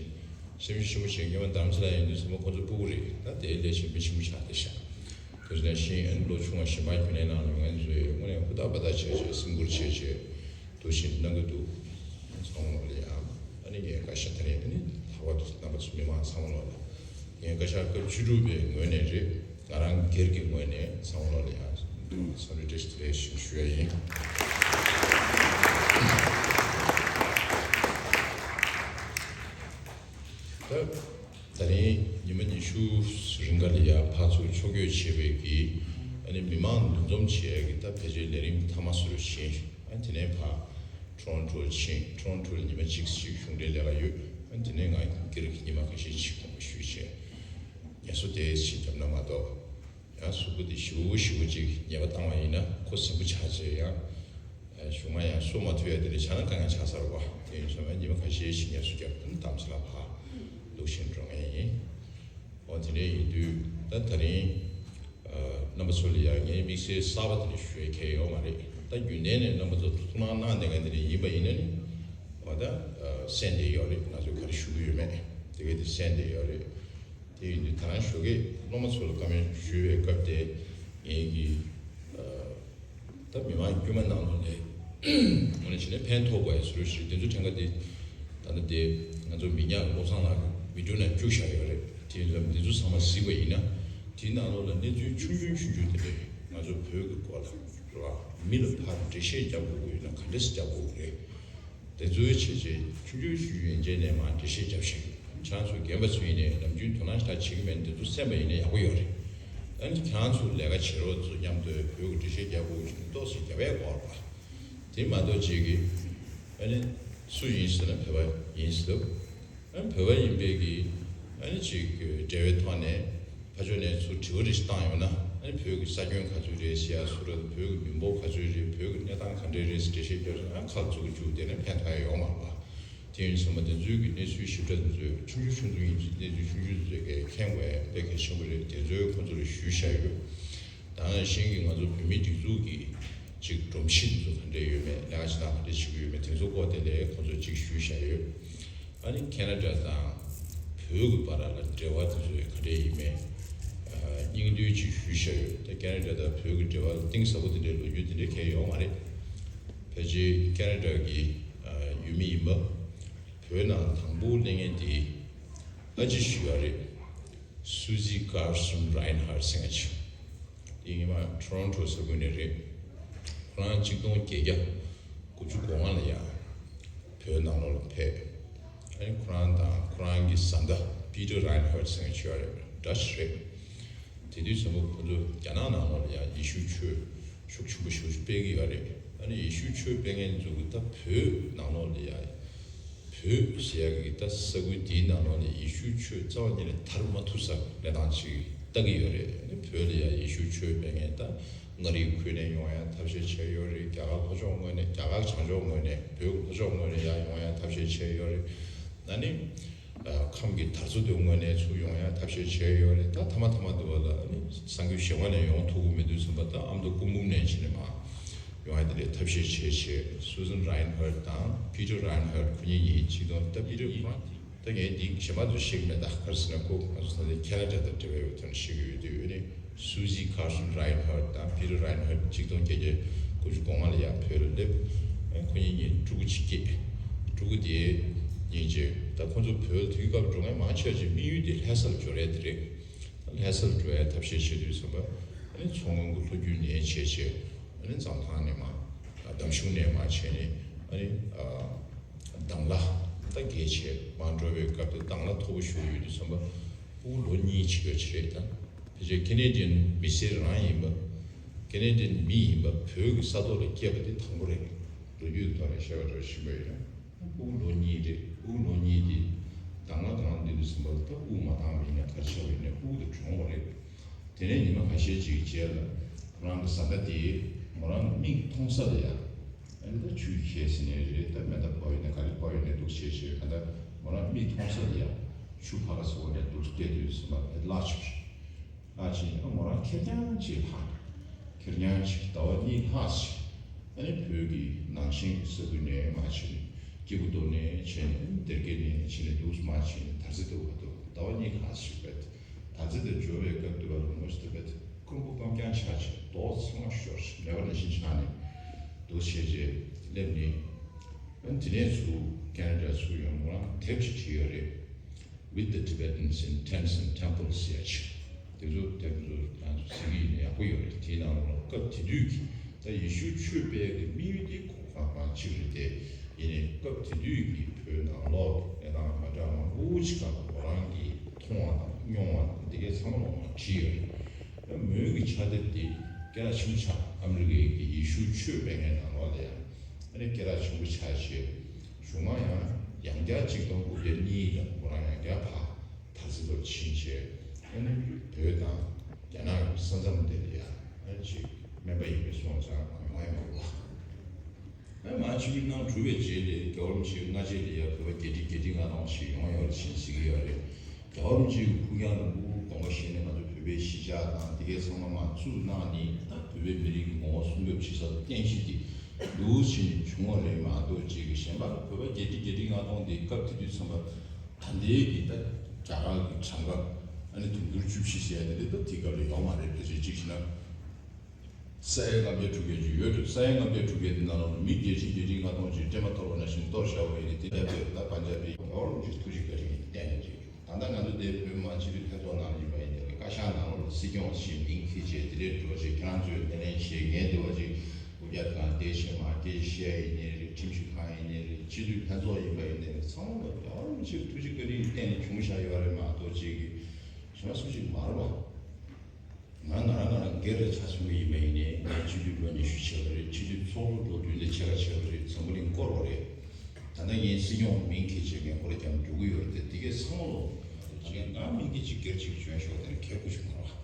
སེམས་ཤུགས་ཆེན་པོ་བྱས་སྔོན་མ་རྡ་རམ་ས་ལ་ཡིན་དུས་ཚང་མ་ཁོ་ཚོ་སྤུ་གུ་རེད། ད་དེའི་ལས་བྱེད་མི་ཆེན་པོ་ཆགས་བསྡད་ཤག་དེ་ནས་ཤིང་ཨན་ལོ་ཆུང་བ་གཞན་པ་རྒྱུན་ལས་ནང་ལ་ཡོང་མཁན་ཚོས་དངོས་གནས་ཧུར་ཐག་འབད་ཐག་བྱས་བྱས་སེམས་ཁུར་བྱས་བྱས་འདུག་བཞིན་གནང་གི་འདུག་ཚང་མ་ལ་ཡང་ཨ་ནི་ངས་བཀའ་ཤག་དེ་ནས་ཨ་ནི་ལྷག་པར་དུ་རྣམ་པ་ཚོ་མི་མང་ཚང་མ་ལ་ངས་བཀའ་ཤག་སྐབས་བཅུ་དྲུག་པའི་ངོས་ནས་རེད། ང་རང་སྒེར་གྱི་ངོས་ནས་ཚང་མ་ལ་ཡང་འཚམས་འདྲི་བཀྲ་ཤིས་བདེ་ལེགས་ཞུ་ཞུ་ཡ་ཡིན། ད་ད་རིང་ཉི་མ་ཉི་ཤུ་རིང་ག་ལ་ཡ་ཕར་ཚུར་ཕྱོགས་བསྐྱོད་བྱེད་པའི་གི་ཨ་ནི་མི་མང་འདུ་འཛོམས་བྱེད་ཡ་གི་ད་ཕལ་ཆེར་ལས་རིམ་མཐའ་མ་སུ་རུ་ཕྱིན། ཨ་དེ་ནས་ཕར་ཊོ་རོན་ཊོ་ཕྱིན། ཊོ་རོན་ཊོ་ལ་ཉི་མ་གཅིག་ཞིག་གཞུང་འབྲེལ་ལས་ཀ་ཡོད། ཨ་དེ་ནས་ང་སྒེར་གྱི་ཉི་མ་ཁ་ཤས་ཤིག་དགོངས་པ་ཞུས་བྱས་ངལ་གསོ་དེ་ཕྱིན་བརྒྱབ་ན་མ་གཏོགས། ཡང་གཟུགས་པོ་འདི་ཞེ་པོ་ཞེ་པོ་ཅིག་ཉེས་པ་བཏང་བ་ཡིན་ན་ཁོ་ཟིན་པོ་ཆགས་བྱས་ཡང་། གཞུག་མ་ཡང་གསོ་མ་ཐུབ་ཡ་དེ་འདྲ་ཆགས་ན་དཀའ་ངལ་ཆགས་ཚར་བ། དེ་ཡིན་སོང་ན་ཉི་མ་ཁ་ཤས་ཤིག་ངལ་གསོ་བརྒྱབ་ནས་གཏམ་ཚེ་ལ་ཕར་འདུག་བཞིན་འགྲོ་ངེས་ཡིན། འོ་དེ་འདྲ་ཡིན་དུས་ད་ད་རིང་རྣམ་པ་ཚོ་ལ་ཡང་ངའི་དམིགས་བསལ་གསར་པ་དེ་འདྲ་ཞུ་ཡ་གལ་ཡོད་མ་རེད། ད་རྒྱུན་ལྡན་ནས་རྣམ་པ་ཚོ་ཐུགས་སྣང་གནང་བསྡད་མཁན་དེ་འདྲ་ཡིན་པ་ཡིན་ན་ནི། འོ་ད་གསན་བསྡད་ཡོད་རེད། ང་ཚོས་ག་རེ་ཞུ་གི་ཡོད་མེད་དེ་གས་དེ་གསན་བསྡད་ཡོད་རེད། དེ་ཡིན་དུས་ད་རང་ཞོགས་ཀས་སློབ་མ་ཚོ་ལ་བཀའ་མོལ་ཞུ་བའི་སྐབས་དེ་ངེད་ཀྱིས་ད་མི་མང་དཀྱུས་མ་ནང་ལོགས་ནས་ངོས་ནས་བྱས་ན་ཕན་ཐོགས་པའི་བཟོ་འདྲ་ཞིག་དེ་ཚོ་དྲན་ག་དེ་ད་ལྟ་དེ་ང་ཚོ་མི་ཉག་བློ་བཟང་ལགས་ཀྱི་བི་ཌིའོ་ནང་བཅུག་བཞག་ཡོད་རེད། དེ་ཡིན་ཙང་དེ་ཚོ་ཚང་མ་གཟིགས་པ་ཡིན་ན་དེའི་ནང་ལོགས་ལ་གནས་ཚུལ་ཆུང་ཆུང་ཆུང་ཆུང་དེ་འདྲས་ང་ཚོ་བོད་ཀྱི་སྐོར་ལ་རེད་བ། མི་ལ་ཕར་འགྲེལ་བཤད་རྒྱབ་དགོས་ཀྱི་ཡོད་ན་ག་འདྲས་སེ་རྒྱབ་དགོས་ཀྱི་རེད། དེ་ཚོའི་ཆེད་ཆེད་ཆུང་ཆུང་ཆུང་ཆུང་ཡན་ཆད་ནས་མར་འགྲེལ་བཤད་རྒྱབ་ཤིག་ཁྱེད་རང་ཚོ་རྒན་པ་ཚོ་ཡིན་ནའི་ནམ་རྒྱུན་དོ་སྣང་ཞེ་དྲག་བྱེད་ཀྱི་མེད་ན་དེ་ཚོ་གསན་པ་ཡིན་ན་ཡག་པོ་ཡོད་རེད། ཨ་ནི་ཁྱེད་རང་ཚོ་ལས་ཀ་བྱེད་རོགས་ཚོ་མཉམ་དུ་བོད་ཀྱི་འགྲེལ་བཤད་རྒྱག་དགོས་ཀྱི་ཆུ་ནི་ཏོག་ཙམ་རྒྱབ་པའི་སྐོར་པ། དེ་མ་གཏོགས་ཅིག་གིས་ཨ་ནི་སུ་ཡིན་ཟེར་ན་བོད་པ་ཡིན་ཟེར། ཨ་ནི་བོད་པ་ཡིན་པའི་གི་ཨ་ནི་ཅིག་འབྲེལ་བའི་ཐོག་ནས་ཕར་ཕྱོགས་ནས་ཚུར་དྲི་བ་རེ་ཞིག་བཏང་ཡོང་ན། ཨ་ནི་བོད་ཀྱི་ས་ཁྱོན་ག་ཚོད་རེད་ཟེར་ཡ་སུ་རེད། བོད་ཀྱི་མི་འབོར་ག་ཚོད་རེད། བོད་ཀྱི་གནས་སྟངས་ག་འདྲས་རེད་ཟེར་འགྲེལ་བཤད་རྒྱབ་ན་ཁ་ལ་ཚུགས་ཀྱི་འཇུག་དེ་ནས་ཕན་ཐོགས་ཡ་ཡོད་མ་རེད་པ། དེ་ཡིན་ཙང་མ་དེ་ཚོའི་གི་གནས་ཚུལ་ཞིབ་ཕྲ་དེ་ཚོ་ཆུང་ཆུང་ཆུང་ཆུང་ཡིན་ཙང་གནས་ཚུལ་ཆུང་ཆུང་དེ་ཚོ་གི་མཁྱེན་དགོས་ཡ་དཔེ་གལ་ཆེན་པོ་རེད། དེ་ཚོའི་ཁོང་ཚོ་ལ་ཞུས་བཞག་ཡོད། ད་ག་ནང་བཞིན་གྱི་ང་ཚོ་བོད་མིའི་སྒྲིག་འཛུགས་ཀྱི་ཅིག་སྒྲོམ་གཞི་དེ་ཚོ་ག་འདྲས་ཡོད་མེད། ལས་ཀ་ཅི་ཐག་ག་འདྲས་བྱེད་ཀྱི་ཡོད་མེད། དེ་ཚོ་སྐོར་དེ་ལ་ཁོང་ཚོས་ཅིག་ཞུས་བཞག་ཡོད། ཨ་ནི་ཁེ་ན་ཌ་དང་བོད་ཀྱི་བར་ལ་འབྲེལ་བ་དེ་ཚོ་ག་འདྲས་ཡིན་མེད། ཨ་སྙིང་བསྡུས་ཅིག་ཞུས་བཞག་ཡོད། ད་ཁེ་ན་ཌ་དང་བོད་ཀྱི་འབྲེལ་བ་ལ་གཏིང་ཟབ་པོ་དེ་འདྲའི་ལོ་རྒྱུས་དེ་འདྲའི་གང་ཡང་ཡོད་མ་རེད། ཕལ་ཆེར་ཁེ་ན་ཌ་གི་ཨ་ཡུལ་མི་ཡིན་པ། བོད་ནང་དང་པོ་སླེབས་མཁན་དེ་ཨ་ཅེ་ཞིག་ཡོད་རེད། Susie Carson Reinhardt ཟེར་མཁན་ཅིག་དེ་སྔོན་མ་ཊོ་རོན་ཊོ་ས་ཁུལ་ནས་རེད། ཁོ་རང་གཅིག་སྟོང་བརྒྱད་བརྒྱ་དགུ་བཅུ་གོ་ལྔ་ལ་ཡང་བོད་ནང་ལོགས་ལ་ཕེབས། ཨ་ནི་ཁོ་རང་དང་ཁོ་རང་གི་བཟའ་ཟླ་Peter Reinhardt ཟེར་མཁན་ཅིག་ཡོད་རེད། ཌ་ཅི་རེད། དེ་དུས་ཙམ་པ་ཁོ་ཚོ་རྒྱ་ནག་ནང་ལོགས་ལ་ཡང་ཡེ་ཤུ་ཆོས་ཤུགས་ཆེན་པོ་ཞེ་པོ་ཅིག་སྤེལ་གྱི་ཡོད་རེད། ཨ་ནི་ཡེ་ཤུ་ཆོས་སྤེལ་མཁན་ཚོ་གིས་ད་བོད་ནང་ལོགས་ལ་ཡང་བོད་ཟེར་ཡག་གི་ད་ས་ཁུལ་དེའི་ནང་ལོགས་ནས་ཡེ་ཤུ་ཆོས་རྩ་བ་ཉིད་ནས་དར་མ་ཐུབ་ས་གནས་སྟངས་ཅིག་ལྟ་གི་ཡོད་རེད། ཨ་ནི་བོད་ལ་ཡང་ཡེ་ཤུ་ཆོས་སྤེལ་མཁན་ད་མངའ་རིས་ཁུལ་ནས་ཡོང་ཡ་ཐབས་ཤེས་བྱས་ཡོད་རེད། རྒྱ་གར་ལྷོ་ཕྱོགས་ངོས་ནས། རྒྱ་གར་བྱང་ཕྱོགས་ངོས་ནས། བོད་ལྷོ་ཕྱོགས་ངོས་ནས་ཡར་ཡོང་ཡ་ཐབས་ཤེས་བྱས་ཡོད་རེད། ཨ་ནི་ཨ་ཁམས་ཀྱི་དར་མཚོ་དེ་ངོས་ནས་ཚུར་ཡོང་ཡ་ཐབས་ཤེས་བྱས་ཡོད་རེད། ད་མཐའ་མ་མཐའ་མ་དེ་བ་ལ་ཨ་ནི་ས་ཁུལ་གཞན་པ་ནས་ཡོང་ཐུབ་ཀྱི་མི་འདུག་བསམ་པ། ད་ཨ་མདོ་སྐུ་འབུམ་ནས་ཕྱིན་ནས་མར་ཡོང་ཡ་དེ་འདྲའི་ཐབས་ཤེས་བྱས་བྱས། Susan Reinhardt དང་Peter Reinhardt ཁོ་གཉིས་གཉིས་གཅིག་དང་། ད་Peter ཁོ་རང་ད་ངས་འདི་གཞན་པ་ཚོ་ཤེས་ཀྱི་མེད། ད་ག་རེ་ཟེར་ན་ཁོ་ང་ཚོ་ད་ལྟ་ཁེ་ན་ཌ་དང་འབྲེལ་བའི་ཐོག་ནས་ཤེས་ཀྱི་ཡོད་དུས། ཨ་ནི་Susie Carson Reinhardt དང་Peter Reinhardt གཅིག་སྟོང་བརྒྱད་བརྒྱ་དགུ་བཅུ་གོ་ལྔ་ལ་ཡར་བོད་ལ་སླེབས། ཨ་ཁོ་གཉིས་གཉིས་ཕྲུ་གུ་གཅིག་སྐྱེས། ཕྲུ་གུ་དེ་གཉིས་རྗེས་ད་ཁོ་ཚོ་བོད་ལ་དུས་སྐབས་འགྲོ་མཁན་མང་ཆེ་བ་ཅིག་དམིགས་ཡུལ་དེ་ལྷ་ས་ལ་འབྱོར་ཡ་དེ་རེད། ལྷ་ས་ལ་འགྲོ་ཡ་ཐབས་ཤེས་བྱེད་དུས་ཙམ་པ། ཨ་ནི་མཚོ་སྔོན་གྱི་ལྷོ་རྒྱུད་ནས་བྱས་བྱས། ཨ་ནི་འཛམ་ཐང་ནས་མར་འདམ་གཞུང་ནས་མར་བྱས་ནས། ཨ་ནི་ཨ་དང་བླངས་ད་གལ་ཆེ་མར་འགྲོ་བའི་སྐབས་དེ་དང་བླངས་མཐོ་པོ་ཞུ་ཡོད་དུས་ཙམ་པ། ཕྲུ་གུ་ལོ་གཉིས་ཅིག་ཡོད་ཅིག་རེད། ད་ཕལ་ཆེར་ཁེ་ནེ་ཌི་ཡན་མི་སེར་རང་ཡིན་པ། ཁེ་ནེ་ཌི་ཡན་མི་ཡིན་པ་བོད་ཀྱི་ས་ཐོག་ལ་སྐྱེས་པ་དེ་དང་པོ་རེད། ལོ་རྒྱུས་ཀྱི་ཐོག་ནས་བཤད་པ་འདྲ་ཞིག་ཡིན་ན། ཕྲུ་གུ་ལོ་གཉིས་རེད། ཕྲུ་གུ་ལོ་གཉིས་དེ་དང་བླངས་དང་བླངས་འདི་འདྲ་ཟིན་པ་ལ་ད་དབུགས་མ་འདང་བ་ཡིན་ན་ག་རེ་བྱས་པ་ཡིན་ན་ཕྲུ་གུ་དེ་གྲོངས་པ་རེད། དེ་ནས་ཉི་མ་ཁ་ཤས་ཅིག་རྗེས་ལ་ཁོ་རང་གི་བཟའ་ཟླ་དེས་མོ་རང་གི་མིག་མཐོང་ས་ལ་ཡ། ཨ་ནི་ད་ཆུ་ཁྱེར་ཟིན་ནས་རེད། ད་མེ་མདའ་ཕོག་ཡོད་ནས་ག་རེ་ཕོག་ཡོད་ནས་འདུག་བྱས་བྱས། ད་ལྟ་མོ་རང་མིག་མཐོང་ས་ལ་ཡ་ཆུ་ཕར་ཁ་སོ་ནས་འདུག་སྟེ་དུས་ཟིན་པ་དེ་བརླག་ཆུག་བརླག་ཕྱིན། ཨ་མོ་རང་ཁེར་རྐྱང་ཅིག་ལྷག་ཁེར་རྐྱང་ཅིག་ཟླ་བ་གཉིས་ལྷག་ཅིག་ཨ་ནི་བོད་ཀྱི་ནང་ཆེན་གྱི་ས་ཁུལ་ནས་མར་ཕྱིན། སྐྱེ་རྒུ་མདོ་ནས་ཕྱིན་ནས། སྡེ་དགེ་ནས་ཕྱིན་ནས་འདུག་མར་ཕྱིན་ནས་དར་རྩེ་དུ་བར་དུ་ཟླ་བ་གཉིས་ལྷག་ཅིག་བས། དར་རྩེ་དུ་འབྱོར་བའི་སྐབས་དུ་བ་ལ་མོ་ཞིག་ཏུ་བས་ཁོང་ཁུ་སྐམ་རྐྱང་ཆགས་ཆེ། རྡོ་ཚང་མ་ཤོར་ཆེ། མེད་པ་ནང་བཞིན་ཆགས་ནས་འདུག་བྱས་རྗེས་སླེབས་ནས། ཨ་ནི་དེ་ནས་ཚུར་ཁེ་ན་ཌ་ཚུར་ཡོང་། ཁོ་རང་དེབ་ཅིག་བྲིས་ཡོད་རེད། With the Tibetans in Tents and Temples ཟེར་ཡ་ཅིག་དེ་ཚོ་དེབ་ཚོ་ང་ཚོ་གཟིགས་ཀྱི་ཡིན་ན་ཡག་པོ་ཡོད་རེད། དེའི་ནང་ལོགས་སྐབས་དེ་དུས་ཀྱི་ད་ཡེ་ཤུ་ཆོས་སྤེལ་གྱི་དམིགས་ཡུལ་དེ་ཁོ་རང་རང་གཅིག་རེད་དེ། ཡིན་ནའི་སྐབས་དེ་དུས་ཀྱི་བོད་ནང་ལོགས་གནས་སྟངས་མ་འདྲ་མང་པོ་ཅིག་སྒང་ཁོ་རང་གིས་མཐོང་བ་དང་མྱོང་བ་དང་འདི་གའི་ཚང་མ་ལོགས་ལ་བྲིས་ཡོད་རེད། ད་མོའི་གི་ཕྱག་དེབ་དེ་སྐད་གྲགས་ཆེན་པོ་ཆགས། ཨ་མི་རི་ཀའི་གི་ཡེ་ཤུ་ཆོས་སྤེལ་མཁན་ནང་ལོགས་ལ་ཡང་ཨ་ནི་སྐད་གྲགས་ཆེན་པོ་ཆགས་བྱས། གཞུག་མ་ཡང་ཡང་བསྐྱར་གཅིག་སྟོང་དགུ་བརྒྱ་གཉིས་ལ་ཁོ་རང་ཡང་བསྐྱར་ཕར་དར་རྩེ་ལ་ཕྱིན་བྱས། ཨ་ནི་བོད་དང་རྒྱ་ནག་གི་ས་མཚམས་དེ་ལ་ཡང་ཨ་ནི་ཅིག་སྨན་པ་ཡིན་པའི་སོང་ཙང་ཡོང་ཡ་མ་རེད་པ། ཨ་ནི་མ་ཕྱི་མིག་ནང་གྲུབ་པའི་རྗེས་ལ་རྒྱལ་བ་རིན་པོ་ཆེ་སྔ་རྗེས་ལ་ཡང་བོད་པ་བརྒྱད་ཁྲི་བརྒྱད་ཁྲི་ལྔ་སྟོང་ཞིག་ཡོང་ཡོད་ཅེས་ཟེར་གྱི་ཡོད་རེད། རྒྱལ་བ་རིན་པོ་ཆེའི་ཕུགས་རྒྱང་དང་དགོངས་པ་བཞེས་ནས་ང་ཚོ་བོད་པའི་གཞིས་ཆགས་དང་དེ་གའི་ཚང་མ་མར་བཙུགས་གནང་ནས། ད་བོད་པའི་མི་རིགས་ཀྱི་ངོ་བོ་སྲུང་སྐྱོབ་བྱེད་ས་རྟེན་གཞི་དེ་འདུག་བྱས་ནས་བྱུང་བ་རེད་མ་གཏོགས། ཅིག་གི་གཞན་པ་བོད་པ་བརྒྱད་ཁྲི་བརྒྱད་ཁྲི་ལྔ་སྟོང་དེ་སྐབས་དེ་དུས་ཙམ་པ་ད་ལྟའི་གི་ད་རྒྱ་གར་གྱི་གྲངས་ཀ་ཨ་ནི་དུང་ཕྱུར་བཅུ་བཞི་ཟེར་ཡ་དེ་འདྲ་ད་དེ་སྐབས་ལ་ཡོད་མ་རེད། ཕལ་ཆེར་གཅིག་བྱས་ན། ས་ཡ་ལྔ་བརྒྱ་དྲུག་བརྒྱ་ཅིག་ཡོད་འགྲོ། ས་ཡ་ལྔ་བརྒྱ་དྲུག་བརྒྱ་དེ་ནང་ལོགས་ལ་མི་བརྒྱད་ཁྲི་བརྒྱད་ཁྲི་ལྔ་སྟོང་ཅིག་སྲན་མ་གཏོར་བ་ནང་བཞིན་གཏོར་བཞག་པ་ཡིན་ཏེ། དེ་ལྟར་ད་པན་ཇབ་པའི་ཡོངས་ཀྱི་ཐུགས་རྗེ་བཀའ་དྲིན་གྱིས་བརྟེན་ནས་ཅིག་ད་ལྟ་ང་ཚོ་འདིར་བོད་མི་མང་སྤྱི་འཐུས་ལྷན་ཚོགས་ནང་ལ་ཡིན་པ་ཡིན་ནའི་རེད། བཀའ་ཤག་ནང་ལོགས་ལ་སྲིད་སྐྱོང་ཞེས་མིང་ཁྱེར་བྱས་དེ་འདྲའི་འགྲོ་བྱས། ཁྱེད་རང་ཚོས་སྣེ་ལེན་བྱས། ངས་འདི་བ་ཅིག་སྐུ་བཅར་གང་བདེ་ཆེ་མ་བདེ་བཤད་ཡིན་ནའི་རེད། ཁྲིམས་ཞིབ་ཁང་ཡིན་ནའི་རེད། སྤྱི་འཐུས་ལྷན་ཚོགས་ཡིན་པ་ཡིན་ནའི་རེད། ཚང་མ་ལ་རྒྱལ་བ་རིན་པོ་ཆེའི་ཐུགས་རྗེ་བཀའ་དྲིན་གྱིས་བརྟེན་ནས་བྱུང་བཞག་ཡོད་རེད་མ་གཏོགས། ཅིག་གི་གཞན་སུ་ཞིག་མ་རེད་པ། ང་ང་རང་ང་རང་སྒེར་ལ་ཆ་མཚོན་པ་ཡིན་པ་ཡིན་ནའི། ངས་སྤྱི་འཐུས་ལོ་ཉི་ཤུ་བྱས་པ་རེད། སྤྱི་འཐུས་ཚོགས་གཙོ་ལོ་བདུན་ལས་ཕྱེད་ཀ་བྱས་པ་རེད། འཛམ་བུ་གླིང་བསྐོར་བ་རེད། ད་ལྟ་ངས་སྲིད་སྐྱོང་མིང་འཁྱེར་བྱས་ངས་ཁོ་ར་རྒྱབ་འགྲོ་གི་ཡོད་རེད་དེ། དེ་གས་ཚང་མ་ལོ་ད་ངས་ང་མིང་འཁྱེར་གཅིག་སྒེར་གཅིག་བྱོན་ཤོག་དེ་ནི་ཁྱད་པར་ཞིག་མ་རེད་བ།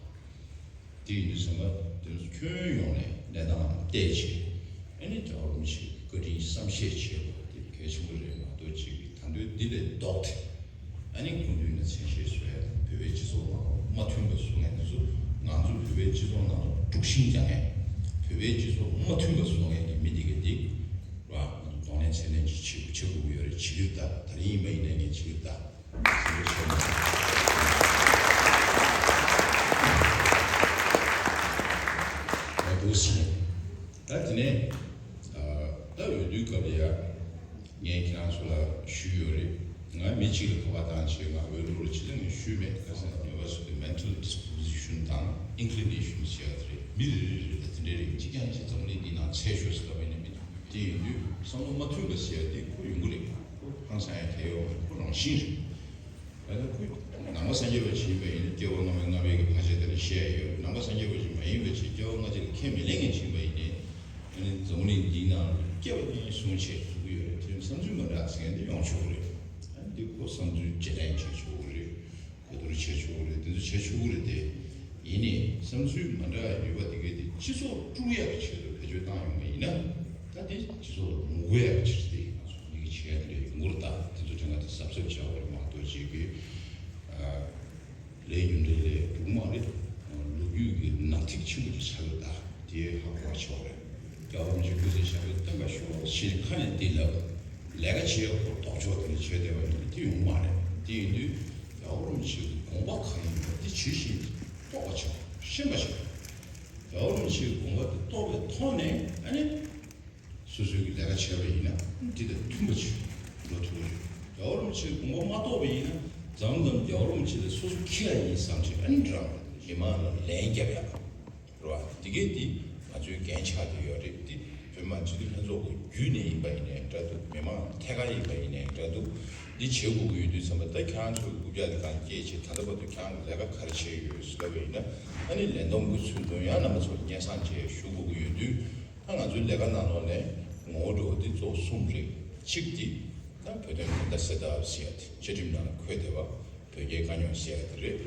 དེ་ཡིན་དུས་ཙམ་པ་དེ་ཚོ་ཁྱོན་ཡོངས་ནས་གནས་སྟངས་བལྟས་བྱས། ཨ་ནི་རྒྱལ་བ་རིན་པོ་ཆེ་བཀའ་དྲིན་བསམ་ཤེས་བྱེད་དགོས་དེ་གལ་ཆེན་པོ་རེད་མ་གཏོགས། གཅིག་གིས་ད་དུང་འདི་ལས་ལྡོག་སྟེ། ཨ་ནི་སྐུ་མདུན་ལ་མཚན་ཤས་བཟོ་ཡ་དང་། བོད་པའི་སྤྱི་ཚོགས་ནང་ལ་མ་མཐུན་པ་བཟོ་མཁན་དེ་ཚོ། ང་ཚོ་བོད་པའི་སྤྱི་ཚོགས་ནང་ལ་དཀྲུག་ཤིང་རྒྱག་མཁན། བོད་པའི་སྤྱི་ཚོགས་མ་མཐུན་པ་བཟོ་མཁན་གྱི་མི་དེ་ག་དེ་ར། ང་ཚོ་གདོང་ལེན་ཚད་ལེན་ཅིག་བྱེད་བྱེད་དགོས་ཀྱི་ཡོད་རེད། བྱེད་ཀྱི་རེད་ད། ད་རིང་ཡིན་པ་ཡིན་ནའི་ངས་བྱེད་ཀྱི་རེད་ད། ད་འདུག་སེ། ད་དེ་ནས་ད་འོས་བསྡུའི་སྐབས་ལ་ཡ། ངས་ཁྱེད་རང་ཚོ་ལ་ཞུས་ཡོད་རེད། ང་མི་གཅིག་ལ་ཁ་པར་བཏང་བྱས་ང་འོས་བླུག་རོགས་བྱེད་ཟེར་ནས་ཞུས་མེད། ག་ཟེར་ན་ངེས་པར་དུ་mental disposition དང་inclination ཟེར་ཡ་དེ་རེད། མི་རེ་རེ་རེ་ལ་དེ་འདྲ་རེད། གཅིག་ཀྱང་གཅིག་འཛམ་གླིང་འདི་ནང་ཚད་ཤོར་ཟེར་ལབ་པ་ཡིན་ན་མི་འདུག་དེ་ཡིན་དུས་བསམ་བློ་མ་མཐུན་པ་ཟེར་ཡ་དེ་ཁོ་ཡོང་གི་རེད། ཁོ་ཧང་སང་ཡ་གང་ཡང་ཡོད་མ་རེད། ཁོ་རང་བཞིན་རེད། ད་ལྟ་ཁོས་ནང་པ་སངས་རྒྱས་པ་ཞིག་ཡིན་པ་ཡིན་ན་སྐྱེ་བ་སྔ་མའི་སྔ་མའི་གི་ཕར་ཆེར་དེ་ལ་བཤད་ཡོད། ནང་པ་སངས་རྒྱས་པ་ཞིག་མ་ཡིན་པ་ཞིག་སྐྱེ་བ་སྔ་ཕྱི་ལ་ཁས་མི་ལེན་མཁན་ཞིག་ཡིན་པ་ཡིན་ནའི། ཨ་ནི་འཛམ་བུ་གླིང་འདིའི་ནང་ལ་སྐྱེ་བ་གཉིས་བཟུང་བྱས་འཛུལ་གྱི་ཡོད་རེད། དེ་བསམ་ཚུལ་མ་འདྲ་ཟེར་མཁན་དེ་ཡོང་ཆོག་གི་རེད། ཨ་ནི་འདི་ཁོ་བསམ་ཚུལ་བརྗེ་ལེན་བྱེད་ཆོག་གི་རེད། གོ་བསྡུར་བྱེད་ཆོག་གི་རེད། དེ་ཚོ་བྱེད་ཆོག་གི་རེད་དེ། ཡིན་ནའི་བསམ་ཚུལ་མ་འདྲ་ཡོད་པ་དེ་གས་དེ་སྤྱི་ཚོགས་དཀྲུག་ཡག་གི་ཆེད་དུ་བེད་སྤྱོད་བཏང་ཡོང་བ་ཡིན་ན། ད་དེ་སྤྱི་ཚོགས་ལ་ངོ་རྒོལ་ཡག་གི་ཆེད་དུ་དེ་ང་ཚོ་མི་གི་བྱེད་ཡ་དེ་འདྲ་ཡོང་གི་རེད། ད་དེ་ཚོ་དྲན་ག་དེ་གཟབ་གཟབ་བྱ་དགོས་རེད་མ་གཏོགས། ཅིག་གི་ལས་ཉུང་འདྲེ་ལས་འགྲོ་གི་མ་རེད། ལོ་རྒྱུས་ཀྱི་ནག་ཐིག་ཆེན་པོ་ཅིག་ཆགས་ཡོད། ད་དེ་ཧ་གོ་བ་ཆོག་རེད། རྒྱལ་བ་རིན་པོ་ཆེ་སྐུ་ཚེ་ཞབས་པད་བརྟན་པར་ཤོག་ཞེས་ཁ་ནས་དེ་ལབ། ལས་ཀ་བྱེད་ཡག་ཁོ་ལྡོག་ཕྱོགས་དེ་ནས་བྱས་བསྡད་པ་ཡིན་ན་དེ་ཡོང་མ་རེད། དེ་ཡིན་དུས་རྒྱལ་བ་རིན་པོ་ཆེ་གི་དགོངས་པ་གང་ཡིན་པ་དེ་ཇི་བཞིན་རྟོགས་པ་བྱ། ཤེས་པ་བྱ། རྒྱལ་བ་རིན་པོ་ཆེ་གི་དགོངས་པ་དེ་རྟོགས་པའི་ཐོག་ནས། ཨ་ནི་སོ་སོའི་གི་ལས་ཀ་བྱས་པ་ཡིན་ན་འདི་དང་མཐུན་པ་ཅིག་འགྲོ་ཐུབ་ཀྱི་རེད། རྒྱལ་བ་རིན་པོ་ཆེའི་དགོངས་པ་མ་རྟོགས་པ་ཡིན་ན། མཚམས་མཚམས་རྒྱལ་བ་རིན་པོ་ཆེ་ལ་སོ་སོ་ཁྱི་ལ་ཡིན་བསམ་བྱས། ཨ་ནི་འདྲ་བ་མི་མང་ལ་ལན་རྒྱབ་ཡག་རེད་བ། འདི་གས་འདི་ང་ཚོའི་འགན་ཆགས་བསྡད་ཡོད་རེད། འདི་བོད་མི་མང་སྤྱི་འཐུས་ལྷན་ཚོགས་ཀྱི་བརྒྱུད་ནས་ཡིན་པ་ཡིན་ནའི་འདྲ་འདུག་མི་མང་ཐད་ཀར་ཡིན་པ་ཡིན་ནའི་འདྲ་འདུག་འདི་བྱེད་དགོས་ཀྱི་ཡོད་དུས་ཙམ་པ། ད་ཁྱེད་རང་ཚོའི་རྐུབ་བཀྱག་འདི་གང་སྐྱེས་བྱས་ད་ལྟ་བར་དུ་ཁྱེད་རང་ལས་ཀ་ག་རེ་བྱས་ཡོད་ཟེར་ལབ་པ་ཡིན་ན། ཨ་ནི་ལས་བསྡོམས་ཀྱི་ཚུལ་དུ་ཡང་རྣམ་པ་ཚོར་སྙན་སེང་བྱས་ཞུ་དགོས་ཀྱི་ཡོད་དུས། ད་ང་ཚོའི་ལས་ཀ་ནང་ལོགས་ནས་ངོ་བོ་འདྲ་བོ་འདི་གཙོ་བོ་གསུམ་རེད། གཅིག་འདི་ད་བོད་དོན་བདེན་མཐའ་གསལ་ཐབས་ཟེར་ཡ་དེ་བཅའ་ཁྲིམས་ནང་ལ་འཁོད་བསྡད་པ་བོད་རྒྱའི་དཀའ་རྙོག་ཟེར་ཡ་དེ་རེད།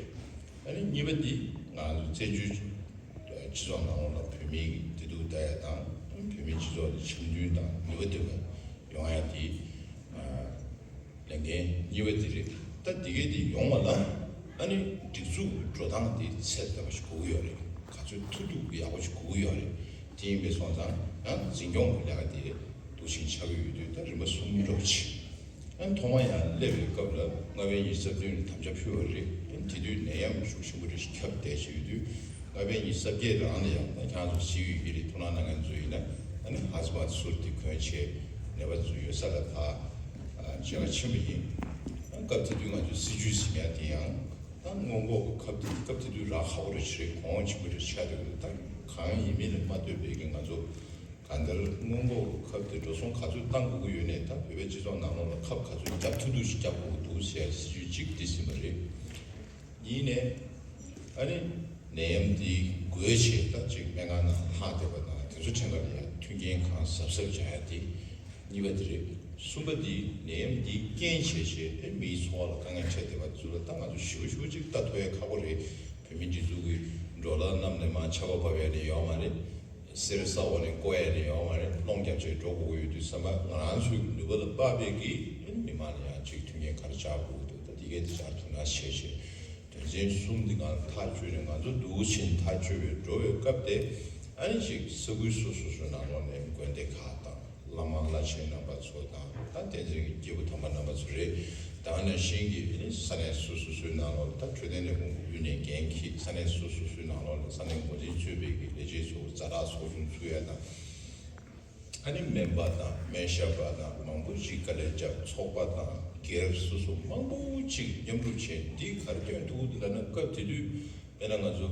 ཨ་ནི་གཉིས་པ་འདི་ང་ཚོ་བཙན་བྱོལ་སྤྱི་ཚོགས་ནང་ལོགས་ལ་བོད་མིའི་བདེ་སྡུག་ལྟ་ཡ་དང་། བོད་མིའི་སྤྱི་ཚོགས་དེ་འཆམ་མཐུན་དང་ནུས་པ་ལྡན་པ་ཡོང་ཡ་དེ། ལས་འགན་གཉིས་པ་དེ་རེད། ད་འདི་གས་དེ་ཡོང་བ་ལ་ཨ་ནི་སྒྲིག་འཛུགས་འགྲོ་སྟངས་དེ་ཚད་ལྡན་པ་ཞིག་དགོས་ཀྱི་ཡོད་རེད། ག་ཚོད་ཐུབ་ཐུབ་ཀྱི་ཡག་པོ་ཞིག་དགོས་ཀྱི་ཡོད་རེད། དེ་ཡིན་པས་སོང་ཙང་ཡང་འཛིན་སྐྱོང་གི་ལས་ཀ་དེ་འདུག་བཞིན་ཆགས་ཀྱི་ཡོད་དུས། ད་རིམ་པ་གསུམ་འགྲོ་ཆེ། ཨ་ནི་ཐོག་མ་ཡང་སླེབས་པའི་སྐབས་ལ་ལྔ་པའི་ཉི་ཤུ་རྩ་བདུན་ལ་དམ་བཅའ་ཕུལ་བ་རེད། ཨ་ནི་དེ་དུས་ནད་ཡམས་ཤུགས་ཆེན་པོ་རེ་ཞིག་ཁྱབ་བསྡད་བྱས་ཡོད་དུས། ལྔ་པའི་ཉི་ཤུ་རྩ་བརྒྱད་རང་ལ་ཡང་ད་ཁྱེད་རང་ཚོ་སི་ཡུ་ཡི་གེ་རེ་ཐུགས་སྣང་གནང་མཁན་ཚོ་ཡིན་ན། ཨ་ནི་ཧ་ཟི་མ་སུར་དེ་གོན་བྱས་ནད་པ་ཚོ་ཡོད་ས་ལ་ཕར་མཇལ་ཁ་ཕྱིན་པ་ཡིན། ཨ་སྐབས་དེ་དུས་ང་ཚོའི་སྲིད་ཇུས་ཟེར་ཡ་དེ་ཡང་ད་སྔོན་འགོག་གི་ཁབ་དེ་སྐབས་དེ་དུས་རག་ཁག་པོ་རེད་ཤག་རེད། གོང་འོག་ཆེན་པོ་རེ་ཆགས་འདུག་ད་གང་ཡིན་མིན་ལ་མ་ལྟོས་པའི་གི་ང་ཚོ་གང་ལྟར་སྔོན་འགོག་གི་ཁབ་དེ་འགྲོ་སོང་ག་ཚོད་བཏང་དགོས་ཀྱི་ཡོད་ནའི། ད་བོད་པའི་སྤྱི་ཚོགས་ནང་ལོགས་ལ་ཁབ་ག་ཚོད་བརྒྱབ་ཐུབ་ཐུབ་ཞིག་བརྒྱབ་དགོས་ཀྱི་འདུག་ཟེར་སྲིད་ཇུས་གཅིག་འདི་ཟིན་པ་རེད། ཡིན་ནའི་ཨ་ནི་ནད་ཡམས་འདི་འགོས་བྱས་ད་ཅིག་སྨན་ཁང་ནང་ལྷག་བསྡད་པ་དང་། དེ་ཚོ་ཕྲན་ཁ་ལ་ཡང་མཐུན་རྐྱེན་གང་གཟབ་གཟབ་སྦྱང་ཡ་དེ་གཉིས་པ་དེ་རེད། གསུམ་པ་འདི་ནད་ཡམས་འདིའི་རྐྱེན་བྱས་བྱས་ཨེ་མིའི་འཚོ་བ་ལ་དཀའ་ངལ་འཕྲད་བསྡད་པ་ཚོ་ལ་ད་ང་ཚོ་ཞེ་པོ་ཞེ་པོ་ཅིག་ལྟ་ཐུབ་ཡ་ཁག་པོ་རེད། བོད་མིའི་སྒྲིག་འཛུགས་ཀྱི་འགྲོ་ལམ་རྣམས་ནས་མར་ཆར་པ་བབས་ཡ་ནི་ཡོད་མ་རེད། གསེར་ས་འོག་ནས་བརྐོ་ཡ་ནི་ཡོད་མ་རེད། རླུང་རྒྱབ་བྱས་འགྲོ་དགོས་ཀྱི་ཡོད་དུས་ཙམ་པ། ང་རང་ཚོའི་ནུས་པ་ལ་དཔག་པའི་གི་ཨེ་མི་མང་ལ་ཡང་ཅིག་མཐུན་རྐྱེན་ག་རེ་སྦྱར་དགོས་འདུག་ད་འདི་གས་འདི་སྦྱར་ཐུབ་ན་བྱས་བྱས། དོན་ཚན་གསུམ་འདི་ང་ལ་ཐག་གཅོད་ནས་ང་ཚོ་འདུག་ཕྱིན་ཐག་གཅོད་པའི་འགྲོ་བའི་སྐབས་དེ། ཨ་ནི་ཅིག་ས་ཁུལ་སོ་སོ་སོའི་ནང་ལོགས་ནས་དགོན་སྡེ་ཁག་དང་། བླ་མ་བླ་ཆེན་རྣམ་པ་ཚོ་དང་། ད་བསྟན་འཛིན་གྱི་སྐྱེས་བུ་དམ་པ་རྣམ་པ་ཚོ་རེད། དེ་ནང་བཞིན་གྱི་ཨ་ནི་ས་གནས་སོ་སོ་སོའི་ནང་ལོགས་ལ་ད་འཕྲོད་བསྟེན་ལས་ཁུངས་ཀྱི་བརྒྱུད་ནས་འགན་འཁྱེར། ས་གནས་སོ་སོ་སོའི་ནང་ལོགས་ལ་ས་གནས་འགོ་འཛིན་གཙོས་པའི་གི་ལས་བྱེད་ཚོ་ཛ་དྲག་ཚོགས་ཆུང་ཚུགས་ཡ་དང་། ཨ་ནི་སྨན་པ་དང་སྨན་ཞབས་པ་དང་མང་པོ་ཞིག་དཀའ་ལས་བརྒྱབ། ཚོགས་པ་དང་སྒེར་སོ་སོ་མང་པོ་ཞིག་མཉམ་རུབ་བྱས། འདི་ག་རེ་སྐྱོན་འདུག་འདི་ལབ་ན། སྐབས་དེ་དུས་དཔེར་ན་ང་ཚོ་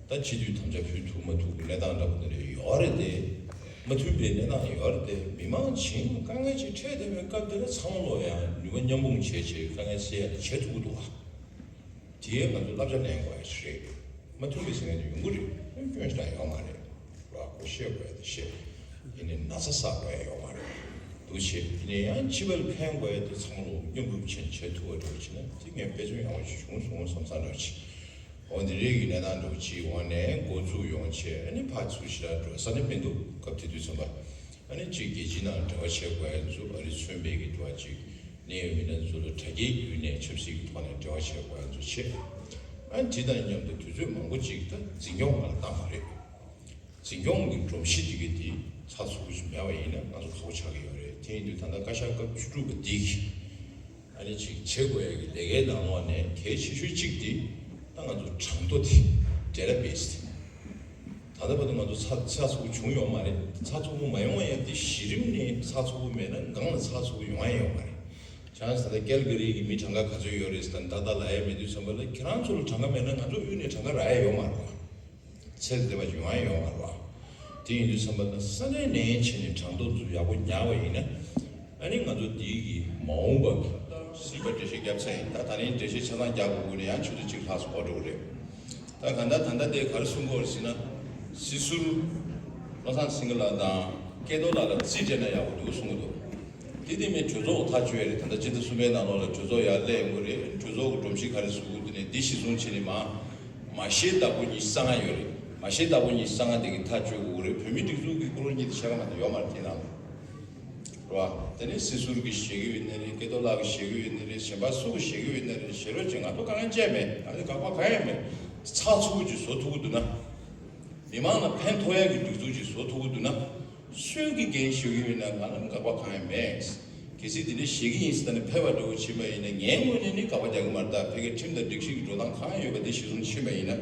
ད་སྤྱི་འཐུས་དམ་བཅའ་ཕུལ་ཐུབ་མ་ཐུབ་ཀྱི་གནས་སྟངས་འདྲ་པོ་དེ་འདྲ་ཡོད་རེད་དེ། མ་མཐུན་པའི་གནས་སྟངས་ཡོད་རེད་དེ། མི་མང་བྱིངས་དཀའ་ངལ་ཅིག་འཕྲད་བསྡད་པའི་སྐབས་དེ་ལ་ཚང་མ་ལོག་ཡང་ནུས་པ་མཉམ་སྤུངས་བྱས་བྱས་དཀའ་ངལ་སེལ་ཡ་དེ་བྱེད་ཐུབ་ཀྱི་འདུག་ག་དེ་ང་ཚོ་བསླབ་བྱ་ལེན་དགོས་ཡ་ཞིག་རེད། མ་མཐུན་པའི་ཟེར་མཁན་དེ་ཡོང་གི་རེད། སྐྱོན་ཞེ་དྲག་ཡོད་མ་རེད། ར་ཁོ་བཤད་དགོས་ཡ་དེ་བཤད། ཡིན་ནའི་ན་ཚ་བསགས་དགོས་ཡ་ཡོད་མ་རེད། འདུ་བྱེད་ཡིན་ནའི་ཡང་སྤྱི་པར་ཕན་དགོས་ཡ་དེ་ཚང་མ་ལོ་མཉམ་རུབ་བྱས་བྱེད་ཐུབ་པ་འདྲ་བོ་བྱས་ན་དེ་ངས་དཔེ་མཚོན་ཡག་པོ་ཞིག་བྱུང་སོང་བསམ་བསམ་འདྲ་བོ་བྱས། འོ་འདི་རིགས་ཀྱི་གནས་སྟངས་འདྲ་བོ་ཅིག་འོག་ནས་འགོ་འཛུགས་ཡོང་བྱས། ཨ་ནི་ཕར་ཚུར་ཞེ་དྲག་འགྲོ་ས་ནི་མི་འདུག་སྐབས་དེ་དུས་ཙམ་པ། ཨ་ནི་གཅིག་རྒྱལ་སྤྱིའི་ནང་འབྲེལ་བ་བྱེད་དགོས་ཡ་ཚོ་ཨ་རི་མཚོན་པའི་གི་འབྲེལ་བ་གཅིག་གནད་ཡོད་མི་སྣ་ཚོ་ལ་དྲ་རྒྱའི་བརྒྱུད་ནས་ཆབ་སྲིད་ཀྱི་ཐོག་ནས་འབྲེལ་བ་བྱེད་དགོས་ཡ་ཚོ་བྱེད། ཨ་ནི་དེ་དང་མཉམ་དུ་དུས་ཚོད་མང་པོ་ཅིག་ད་འཛིན་སྐྱོང་ང་ལ་བཏང་བ་རེད། འཛིན་སྐྱོང་གི་སྒྲོམ་གཞི་དེ་ག་དེ་ཚགས་ཚུད་པོ་ཞིག་མེད་པ་ཡིན་ན་ང་ཚོ་ཁག་པོ་ཆགས་ཀྱི་ཡོད་རེད། དེ་ཡིན་དུས་ད་ལྟ་བཀའ་ཤག་སྐབས་བཅུ་དྲུག་པ་འདི་གི་ཨ་ནི་ཅིག་བྱེད་དགོས་ཡ་གི་ལས་ཀའི་ནང་ལོགས་ནས་གལ་ཆེ་ཤོས་གཅིག་དེ་ད་ང་ཚོ་གྲངས་ཐོ་དེ་ཌེ་ཊ་བེ་སི་དེ། ད་ལྟ་བར་དུ་ང་ཚོ་ཚགས་ཚགས་ཚུད་པོ་བྱུང་ཡོད་མ་རེད། ཚགས་ཚུད་པོ་མ་ཡོང་བ་ཡང་དེ་གཞི་རིམ་ནས་ཚགས་ཚུད་པོ་མེད་ན་སྒང་ལ་ཚགས་ཚུད་པོ་ཡོང་ཡ་ཡོད་མ་རེད། བྱས་ཙང་ད་ལྟ་ཀལ་ག་རི་གི་མི་གྲངས་ཀ་ག་ཚོད་ཡོད་རེད་ཟེར་ད་ལྟ་ལབ་ཡ་མེད་དུས་ཙམ་པ་ལ་ཁྱེད་རང་ཚོ་ལ་གྲངས་ཀ་མེད་ན་ང་ཚོ་དབུས་ནས་གྲངས་ཀ་རག་ཡ་ཡོད་མ་རེད་བ། ཚད་ལྡན་པ་ཞིག་ཡོང་ཡ་ཡོད་མ་རེད་བ། དེ་ཡིན་དུས་ཙམ་པ་ལ་ས་གནས་ནས་བྱས་ནས་གྲངས་ཐོ་ཚོ་ཡག་པོ་ཉར་བ་ཡིན་ན། ཨ་ནི་ང་ཚོ་འདི་གི་མ་འོངས་པ་གི་གཞན་པ་འགྲེལ་བཤད་བརྒྱབ་ཚར་ཡིན། ད་ད་རིང་འགྲེལ་བཤད་ཆ་ཚང་རྒྱག་དགོས་དགོས་ནས་ཡང་ཆུ་ཚོད་གཅིག་ལྷག་ཙམ་འགོར་འགྲོ་གི་རེད། ད་གང་ལྟར་ད་ལྟ་དེ་ག་རེ་གསུང་གི་ཡོད་རེད་ཟེར་ན། སྲིད་ཟུར་བློ་བཟང་སེང་གེ་ལགས་དང་སྐལ་རྡོར་ལགས་ལ་རྩིས་སྤྲད་ན་ཡག་པོ་འདུག་གསུང་གི་འདུག་དེ་དེ་མིན་གྲོས་ཚོགས་ཐག་གཅོད་ཡ་རེད། ད་ལྟ་སྤྱི་ཟླ་གསུམ་པའི་ནང་ལོགས་ལ་གྲོས་ཚོགས་ཡར་སླེབས་ཡོང་གི་རེད། གྲོས་ཚོགས་ཀྱི་སྒྲོམ་གཞི་ག་རེ་བཟོ་དགོས་དེ་ནས་འདི་གཞི་བཟུང་བྱས་ནས་མ་མ་ཤེས་བདག་པོ་ཉི་ཤུ་རྩ་ལྔ་ཡོད་རེད། མ་ཤེས་བདག་པོ་ཉི་ཤུ་རྩ་ལྔ་དེ་གི་ཐག་གཅོད་དགོས་ཀྱི་རེད། བོད་མིའི་སྒྲིག་འཛུགས་ཀྱི་སྐོར་གཉིས་དེ་བཤད་ཀ་མ་གཏོགས་ཡོད་མ་རེད་དེ་ནང་ལ། རེད་བ། དེ་ནས་སྲིད་ཟུར་གྱིས་བཤད་ཀྱི་ཡོད་ནི་རེད། སྐལ་རྡོར་ལགས་ཀྱིས་བཤད་ཀྱི་ཡོད་ནི་རེད། གཞན་པ་སུ་གིས་བཤད་ཀྱི་ཡོད་ནི་རེད། བཤད་རོགས་བྱེད། ང་ཚོ་དཀའ་ངལ་ཅི་ཡང་མེད། ང་ཚོ་དགག་པ་གང་ཡང་མེད། ཚགས་ཚུད་པོ་ཅིག་བཟོ་ཐུབ་ཀྱི་འདུག་ན། མི་མང་ལ་ཕན་ཐོགས་ཡག་གི་སྒྲིག་འཛུགས་ཅིག་བཟོ་ཐུབ་ཀྱི་འདུག་ན། སུས་ཀྱིས་འགན་ཞུ་གི་ཡོད་ན་ང་ལ་དགག་པ་གང་ཡང་མེད། གལ་སྲིད་དེ་འདྲ་བཤད་ཀྱི་ཡིན་ཟེར་ནས་ཕེབས་པ་འདྲ་བོ་ཕྱིན་པ་ཡིན་ན་ངའི་ངོས་ནས་ནི་དགག་པ་རྒྱག་གི་མ་རེད། ད་ཕ་གིའི་ཁྲིམས་དང་སྒྲིག་གཞི་གི་འགྲོ་སྟངས་གང་ཡོད་པ་དེ་གཞིར་བཟུང་ཕྱིན་པ་ཡིན་ན།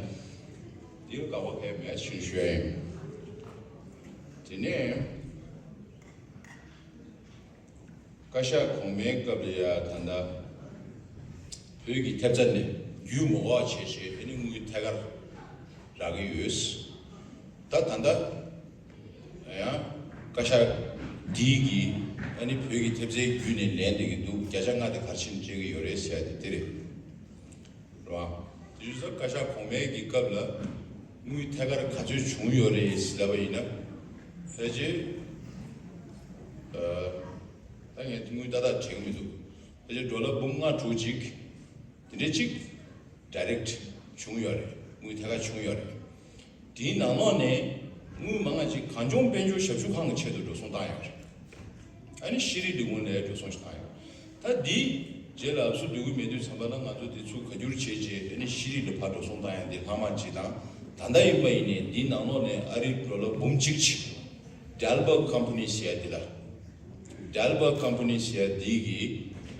དེ་ལ་དགག་པ་གང་ཡང་མེད་ཅེས་ཞུ་ཡ་ཡིན། དེ་ནས། བཀའ་ཤག་གོང་མའི་སྐབས་ལ་ཡ་ད་ལྟ་བོད་ཀྱི་ཐེབས་རྩ་ནས་བརྒྱུད་མ་འོག་བྱས་བྱས་ཨ་ནི་དངུལ་ཐད་ཀར་རག་གི་ཡོད། ད་ད་ལྟ་ཡང་བཀའ་ཤག་འདིའི་གི་ཨ་ནི་བོད་ཀྱི་ཐེབས་རྩའི་བརྒྱུད་ནས་ལེན་བསྡད་ཀྱི་འདུག་བརྒྱ་ཆ་ལྔ་དེ་ག་རེ་བྱས་ནས་སྤྲད་ཀྱི་ཡོད་རེད་ཟེར་ཡ་དེ་དེ་རེད། རེད་བ། དེ་བཞིན་བཀའ་ཤག་གོང་མའི་གི་སྐབས་ལ་དངུལ་ཐད་ཀར་ག་ཚོད་བྱུང་ཡོད་རེད་ཟེར་ལབ་པ་ཡིན་ན། ཕལ་ཆེར། ཨ། ད་ངས་དངུལ་ཏག་ཏག་དྲན་གྱི་མི་འདུག་ཕལ་ཆེར་ཌོ་ལར་འབུམ་ལྔ་དྲུག་ཅིག་དེ་འདྲ་ཅིག་ཌའི་རེག་བྱུང་ཡོད་རེད། དངུལ་ཐད་ཀར་བྱུང་ཡོད་རེད། དེའི་ནང་ལོགས་ནས་དངུལ་མང་བ་ཅིག་གངས་ལྗོངས་དཔལ་འབྱོར་ཞབས་ཞུ་ཁང་གི་ཆེད་དུ་འགྲོ་སོང་བཏང་ཡོད་རེད། ཨ་ནི་ཤེས་རིག་ལས་ཁུངས་ནས་འགྲོ་སོང་ཞིག་བཏང་ཡོད། ད་འདི་རྗེས་ལ་ཨབ་སུ་སྡོད་ཀྱི་མེད་དུས་ཙམ་པ་ལ་ང་ཚོ་དེ་ཚུར་བཀའ་བསྒྱུར་བྱས་རྗེས་ཨ་ནི་ཤེས་རིག་ལ་ཕར་འགྲོ་སོང་བཏང་ཡ་འདི་ལྷག་མ་ཅིག་དང་། ད་ལྟ་ཡིན་པ་ཡིན་ནའི་འདིའི་ནང་ལོགས་ནས་ཨ་རིའི་ཌོ་ལར་འབུམ་གཅིག་ཅིག་ཌེལ་བར་ཀམ་པ་ནི་ཟེར་ཡ་འདི་ལ། ཌེལ་བར་ཀམ་པ་ནི་ཟེར་ཡ་འདི་གིས་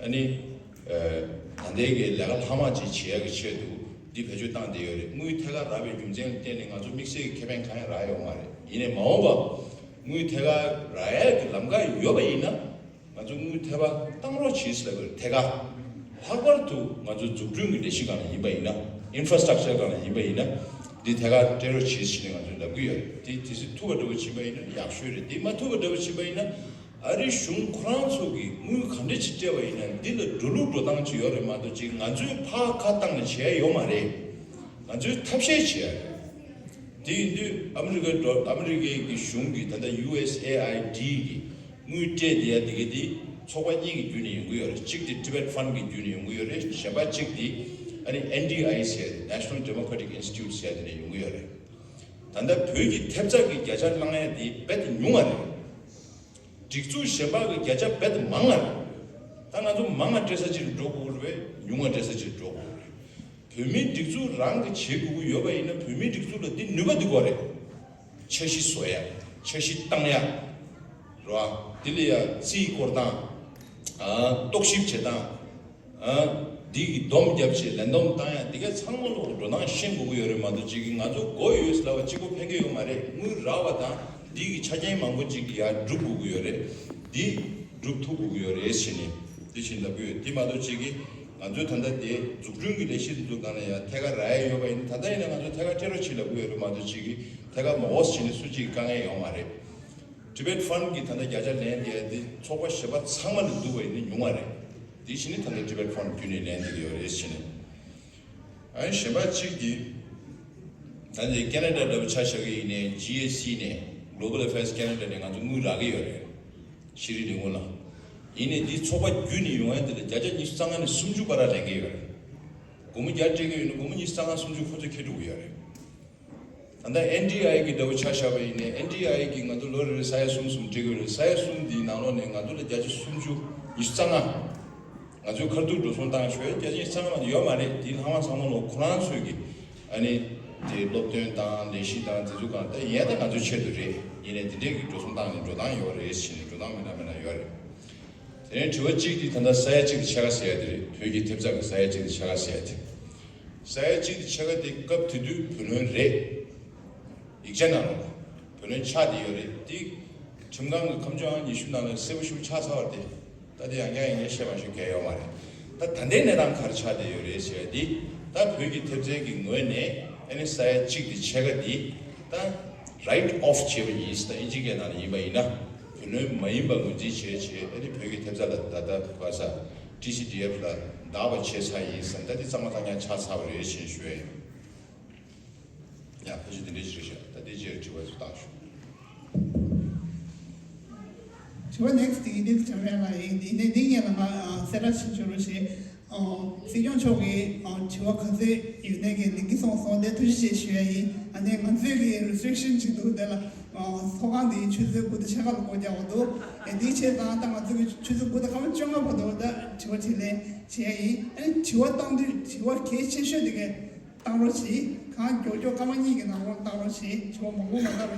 ཨ་ནི་ད་ལྟའི་གི་ལས་ཀ་ལྷག་མ་ཅིག་བྱེད་ཡ་གི་ཆེད་དུ་འདི་བེད་སྤྱོད་བཏང་བསྡད་ཡོད་རེད། དངུལ་ཐད་ཀར་རག་པའི་རྒྱུ་མཚན་ལ་བརྟེན་ནས་ང་ཚོ་དམིགས་བསལ་གྱི་ཁེ་ཕན་གང་ཡང་རག་ཡོད་མ་རེད། ཡིན་ནའི་མ་འོངས་པ་དངུལ་ཐད་ཀར་རག་ཡ་གི་ལམ་ཁ་ཡོད་པ་ཡིན་ན། ང་ཚོ་དངུལ་ཐད་པ་བཏང་རོགས་བྱེད་ཟེར་བའི་ཐད་ཀར། ལྷག་པར་དུ་ང་ཚོ་འཛུགས་སྐྲུན་གྱི་ལས་གཞི་སྒང་ལ་ཡིན་པ་ཡིན་ན། ཨིན་ཕ་ར་སི་ཊག་ཅར་སྒང་ལ་ཡིན་པ་ཡིན་ན། འདི་ཐད་ཀར་སྤྲད་རོགས་བྱེད་ཟེར་ནས་ང་ཚོས་ལབ་ཀྱི་ཡོད་རེད། དེ་དེ་སྲིད་ཐུབ་པ་འདྲ་བོ་ཕྱིན་པ་ཡིན་ན་ཡག་ཤོས་རེད། དེ་མ་ཐུབ་པ་འདྲ་བོ་ཕྱིན་པ་ཡིན་ན། ཨ་རིའི་གཞུང་ཁོ་རང་ཚོ་གིས་དངུལ་ག་འདྲ་ཅིག་སྤྲད་པ་ཡིན་ན་འདི་ལ་འགྲོ་ལུགས་འགྲོ་སྟངས་ཅིག་ཡོད་རེད་མ་གཏོགས་ཅིག་ང་ཚོས་ཕར་ཁ་བཏང་ནས་བྱས་ཡོད་མ་རེད། ང་ཚོས་ཐབས་ཤེས་བྱས་ཡ་རེད། དེ་ཡིན་དུས་ཨ་མི་རི་ཀའི་འགྲོ་ཨ་མི་རི་ཀའི་གི་གཞུང་གིས་ད་ལྟ་ཡུ་ཨེས་ཨེ་ཨའི་ཌི་གི་དངུལ་སྤྲད་བསྡད་ཡ་དེ་ག་དེ་ཚོགས་པ་གཉིས་ཀྱི་བརྒྱུད་ནས་ཡོང་གི་ཡོད་རེད། གཅིག་དེ་Tibet Fund གི་བརྒྱུད་ནས་ཡོང་གི་ཡོད་རེད། གཞན་པ་གཅིག་དེ་ཨ་ནི་ཨེན་ཌི་ཨའི་ཟེར་National Democratic Institute ཟེར་དེ་ནས་ཡོང་གི་ཡོད་རེད། ད་ལྟ་བོད་ཀྱི་ཐེབས་རྩ་གི་བརྒྱ་ཆ་བླང་ཡ་དེ་རྦད་དེ་ཉུང་བ་རེད། སྒྲིག་འཛུགས་གཞན་པ་གི་བརྒྱ་ཆ་རྦད་དེ་མང་བ་རེད། ད་ང་ཚོ་མང་བ་སྤྲད་ས་ཅིག་ལ་འགྲོ་དགོས་ཀྱི་རེད། ཉུང་བ་སྤྲད་ས་ཅིག་ལ་འགྲོ་དགོས་ཀྱི་རེད། བོད་མིའི་སྒྲིག་འཛུགས་རང་གི་བྱེད་དགོས་ཀྱི་ཡོད་པ་ཡིན་ན་བོད་མིའི་སྒྲིག་འཛུགས་ལ་འདི་ནུས་པ་འདི་དགོས་རེད། འཆར་གཞི་བཟོ་ཡ། འཆར་གཞི་བཏང་ཡ། རེད་བ། འདི་ལ་ཡ་རྩིས་སྐོར་སྟངས། ཨ། རྟོག་ཞིབ་བྱེད་སྟངས། ཨ། འདི་གི་སྡོམ་རྒྱབ་བྱས་ལན་སྡོམ་བཏང་ཡ་འདི་ག་ཚང་མ་ལོག་འགྲོ་སྟངས་ཤེས་དགོས་ཀྱི་ཡོད་རེད་མ་གཏོགས་ཅིག་གི་ང་ཚོ་དགོས་ཡོད་ཟེར་ལབ་པ་གཅིག་པོ་ཕན་གྱི་ཡོད་མ་རེད། དངུལ་རག་པ་དང་འདི་གི་ཆ་རྐྱེན་མང་པོ་ཅིག་གི་ཡ་སྒྲུབ་དགོས་ཀྱི་ཡོད་རེད། འདི་སྒྲུབ་ཐུབ་དགོས་ཀྱི་ཡོད་རེད་ཟེར་ནས་འདི་བཞིན་ལབ་ཀྱི་ཡོད། འདི་མ་གཏོགས་ཅིག་གི་ང་ཚོའི་ད་ལྟ་དེ་འཛུགས་སྐྲུན་གྱི་ལས་གཞི་འདི་ཚོ་སྒང་ལ་ཡང་ཐད་ཀར་རག་ཡ་ཡོད་པ་ཡིན་ན་ད་ལྟ་ཡིན་ན་ང་ཚོ་ཐད་ཀར་སྤྲད་རོགས་བྱེད་ལབ་ཀྱི་ཡོད་རེད་མ་གཏོགས་ཅིག་གི་ཐད་ཀར་མ་འོས་བྱས་ནས་སུ་གཅིག་གི་དཀའ་ངལ་ཡོང་མ་རེད། Tibet Fund གི་ད་ལྟ་བརྒྱ་ཆ་ལེན་བསྡད་ཡ་འདི་ཚོགས་པ་གཞན་པ་ཚང་མ་ལས་བསྡུ་བ་ཡིན་ན་ཉུང་བ་རེད། དེ་བཞིན་ནི་ད་ལྟ་Tibet Fund བརྒྱུད་ནས་ལེན་བསྡད་ཀྱི་ཡོད་རེད་ཟེར་ནས། ཨ་ནི་གཞན་པ་གཅིག་གིས་ ད་ནི་ཁེ་ན་ཌ་འདྲ་པོ་ཆ་བཞག་གི་ཡིན་ནའི་ཇི་ཨེ་སི་ནས་Global Affairs Canada ནས་ང་ཚོ་དངུལ་རག་གི་ཡོད་རེད། ཤེས་རིག་ལས་ཁུངས་ལ། ཡིན་ནའི་འདི་ཚོགས་པ་བརྒྱུད་ནས་ཡོང་ཡ་དེ་ལ་བརྒྱ་ཆ་ཉི་ཤུ་རྩ་ལྔ་ནས་སུམ་ཅུ་བར་ལ་ལེན་གི་ཡོད་རེད། སྒོར་མོ་བརྒྱ་སྤྲད་གི་ཡོད་ན་སྒོར་མོ་ཉི་ཤུ་རྩ་ལྔ་སུམ་ཅུ་ཁོ་ཚོས་ཁྱེར་འགྲོ་གི་ཡོད་རེད། ད་ལྟ་ཨེན་ཌི་ཨའི་གི་འདྲ་པོ་ཆ་བཞག་པ་ཡིན་ནའི་ཨེན་ཌི་ཨའི་གི་ང་ཚོ་ལོ་རེ་རེ་ས་ཡ་གསུམ་གསུམ་སྤྲད་གི་ཡོད་རེད། ས་ཡ་གསུམ་འདིའི་ནང་ལོགས་ནས་ང་ཚོ་ལ་བརྒྱ་ཆ་སུམ་ཅུ་ཉི་ཤུ་རྩ་ལྔ། ང་ཚོའི་ཁ་ཐུག་འགྲོ་སོང་བཏང་ཤོད་བརྒྱ་ཆ་ཉི་ཤུ་རྩ་ལྔ་མ་གཏོགས་ཡོད་མ་རེད། དེའི་ལྷག་མ་ཚང་མ་ལོ་ཁོ་རང་ཚོས་ཀྱི་ཨ་ནི་དེ་སློབ་སྟོན་དང་ལས་གཞི་དང་དེ་ཚོ་གང་ལྟར་ཡིན་ད་ང་ཚོའི་ཆེད་དུ་རེད། ཡིན་ནའི་དེ་འདྲས་ཀྱི་འགྲོ་སོང་བཏང་ནས་འགྲོ་སྟངས་ཡོད་རེད། ཕྱིན་ནས་འགྲོ་སྟངས་མི་འདྲ་མི་འདྲ་ཡོད་རེད། དེ་ནས་དྲི་བ་གཅིག་དེ་ད་ལྟ་ས་ཡ་གཅིག་དེ་ཕྱེད་ཀ་ཟེར་ཡ་དེ་རེད། བོད་ཀྱི་ཐེབས་རྩ་གི་ས་ཡ་གཅིག་དེ་ཕྱེད་ཀ་ཟེར་ཡ་དེ། ས་ཡ་གཅིག་དེ་ཕྱེད་ཀ་དེ་སྐབས་དེ་དུས་བུ་ལོན་རེད། ཡིག་ཆ་ནང་ལོགས་བུ་ལོན་ཆགས་བསྡད་ཡོད་རེད། དེ་ཁྲིམས་ཁང་གི་ཁ་བྱང་ཉི་ཤུ་ནང་ལ་གསལ་པོ་ཞིག་ཆགས་ཚར་བ་རེད། ད་དེ་ཡང་བསྐྱར་ཡང་བསྐྱར་བཤད་མ་ཞུ་གལ་ཡོད་མ་རེད། ད་ད་ལྟའི་གནས་སྟངས་ག་རེ་ཆགས་བསྡད་ཡོད་རེད་ཟེར་ཡ་དེ། ད་བོད་ཀྱི་ཐེབས་རྩའི་གི་ངོས་ནས་ཨ་ནི་ས་ཡ་གཅིག་དེ་ཕྱེད་ཀ་དེ་ད་write off བྱས་པ་ཡིན། ད་ཨིན་ཇི་སྐད་ནང་ལ་ཡིན་པ་ཡིན་ན་བུ་ལོན་མ་ཡིན་པ་ངོས་འཛིན་བྱས་བྱས་ཨ་ནི་བོད་ཀྱི་ཐེབས་རྩ་ལ་ད་ལྟ་ག་ས་ཊི་སི་ཌི་ཨེཕ་ལ་བདག་པ་བྱས་ཚར་ཡིན་ཟེར། ད་དེ་གཙང་མ་གཙང་རྐྱང་ཆགས་ཚར་བ་རེད་ཅེས་ཞུ་ཡ་ཡིན། ཡ་ཕལ་ཆེར་དེ་འདྲའི་ཞིག་རེད་ཤག་ད་དེ་རྗེས་དྲི་བ་ཚོ་བཏང་ཤོག་དྲི་བ་next དེ་ཡིན་དེ་བྱ་བའི་ལ་ཡིན་དེ་ནས་འདི་ངས་ལ་ང་གསལ་བསྒྲགས་བྱེད་ཆོག་རོགས་ཞེས། སྲིད་སྐྱོང་མཆོག་གིས་དྲི་བ་ག་ཚོད་ཡོད་ནས་ཀྱི་ལེགས་ཀྱི་སོང་སོང་དེ་ཐུགས་རྗེ་ཆེ་ཞུ་ཡ་ཡིན། ཨ་ནི་ང་ཚོས་ཀྱི་restriction བྱེད་འདུག་དེ་ལ་ཚོགས་ཁང་དེ་ཆུ་ཚོད་དགུ་དང་ཕྱེད་ཀ་ལ་སྒོ་རྒྱག་པ་འདུག་དེའི་ཆེད་དང་ད་ང་ཚོས་ཀྱི་ཆུ་ཚོད་དགུ་དང་སྐར་མ་བཅོ་ལྔ་བར་དུ་ད་དྲི་བ་དྲིས་ལན་བྱེད་ཡ་ཡིན། ཨ་ནི་དྲི་བ་བཏང་དུས་དྲི་བ་གལ་ཆེ་ཤོས་དེ་གས་བཏང་རོགས་གྱིས། གང་མགྱོགས་མགྱོགས་སྐར་མ་གཉིས་ཀྱི་ནང་ལོགས་བཏང་རོགས་གྱིས། དྲི་བ་མང་པོ་མ་བཏང་རོགས།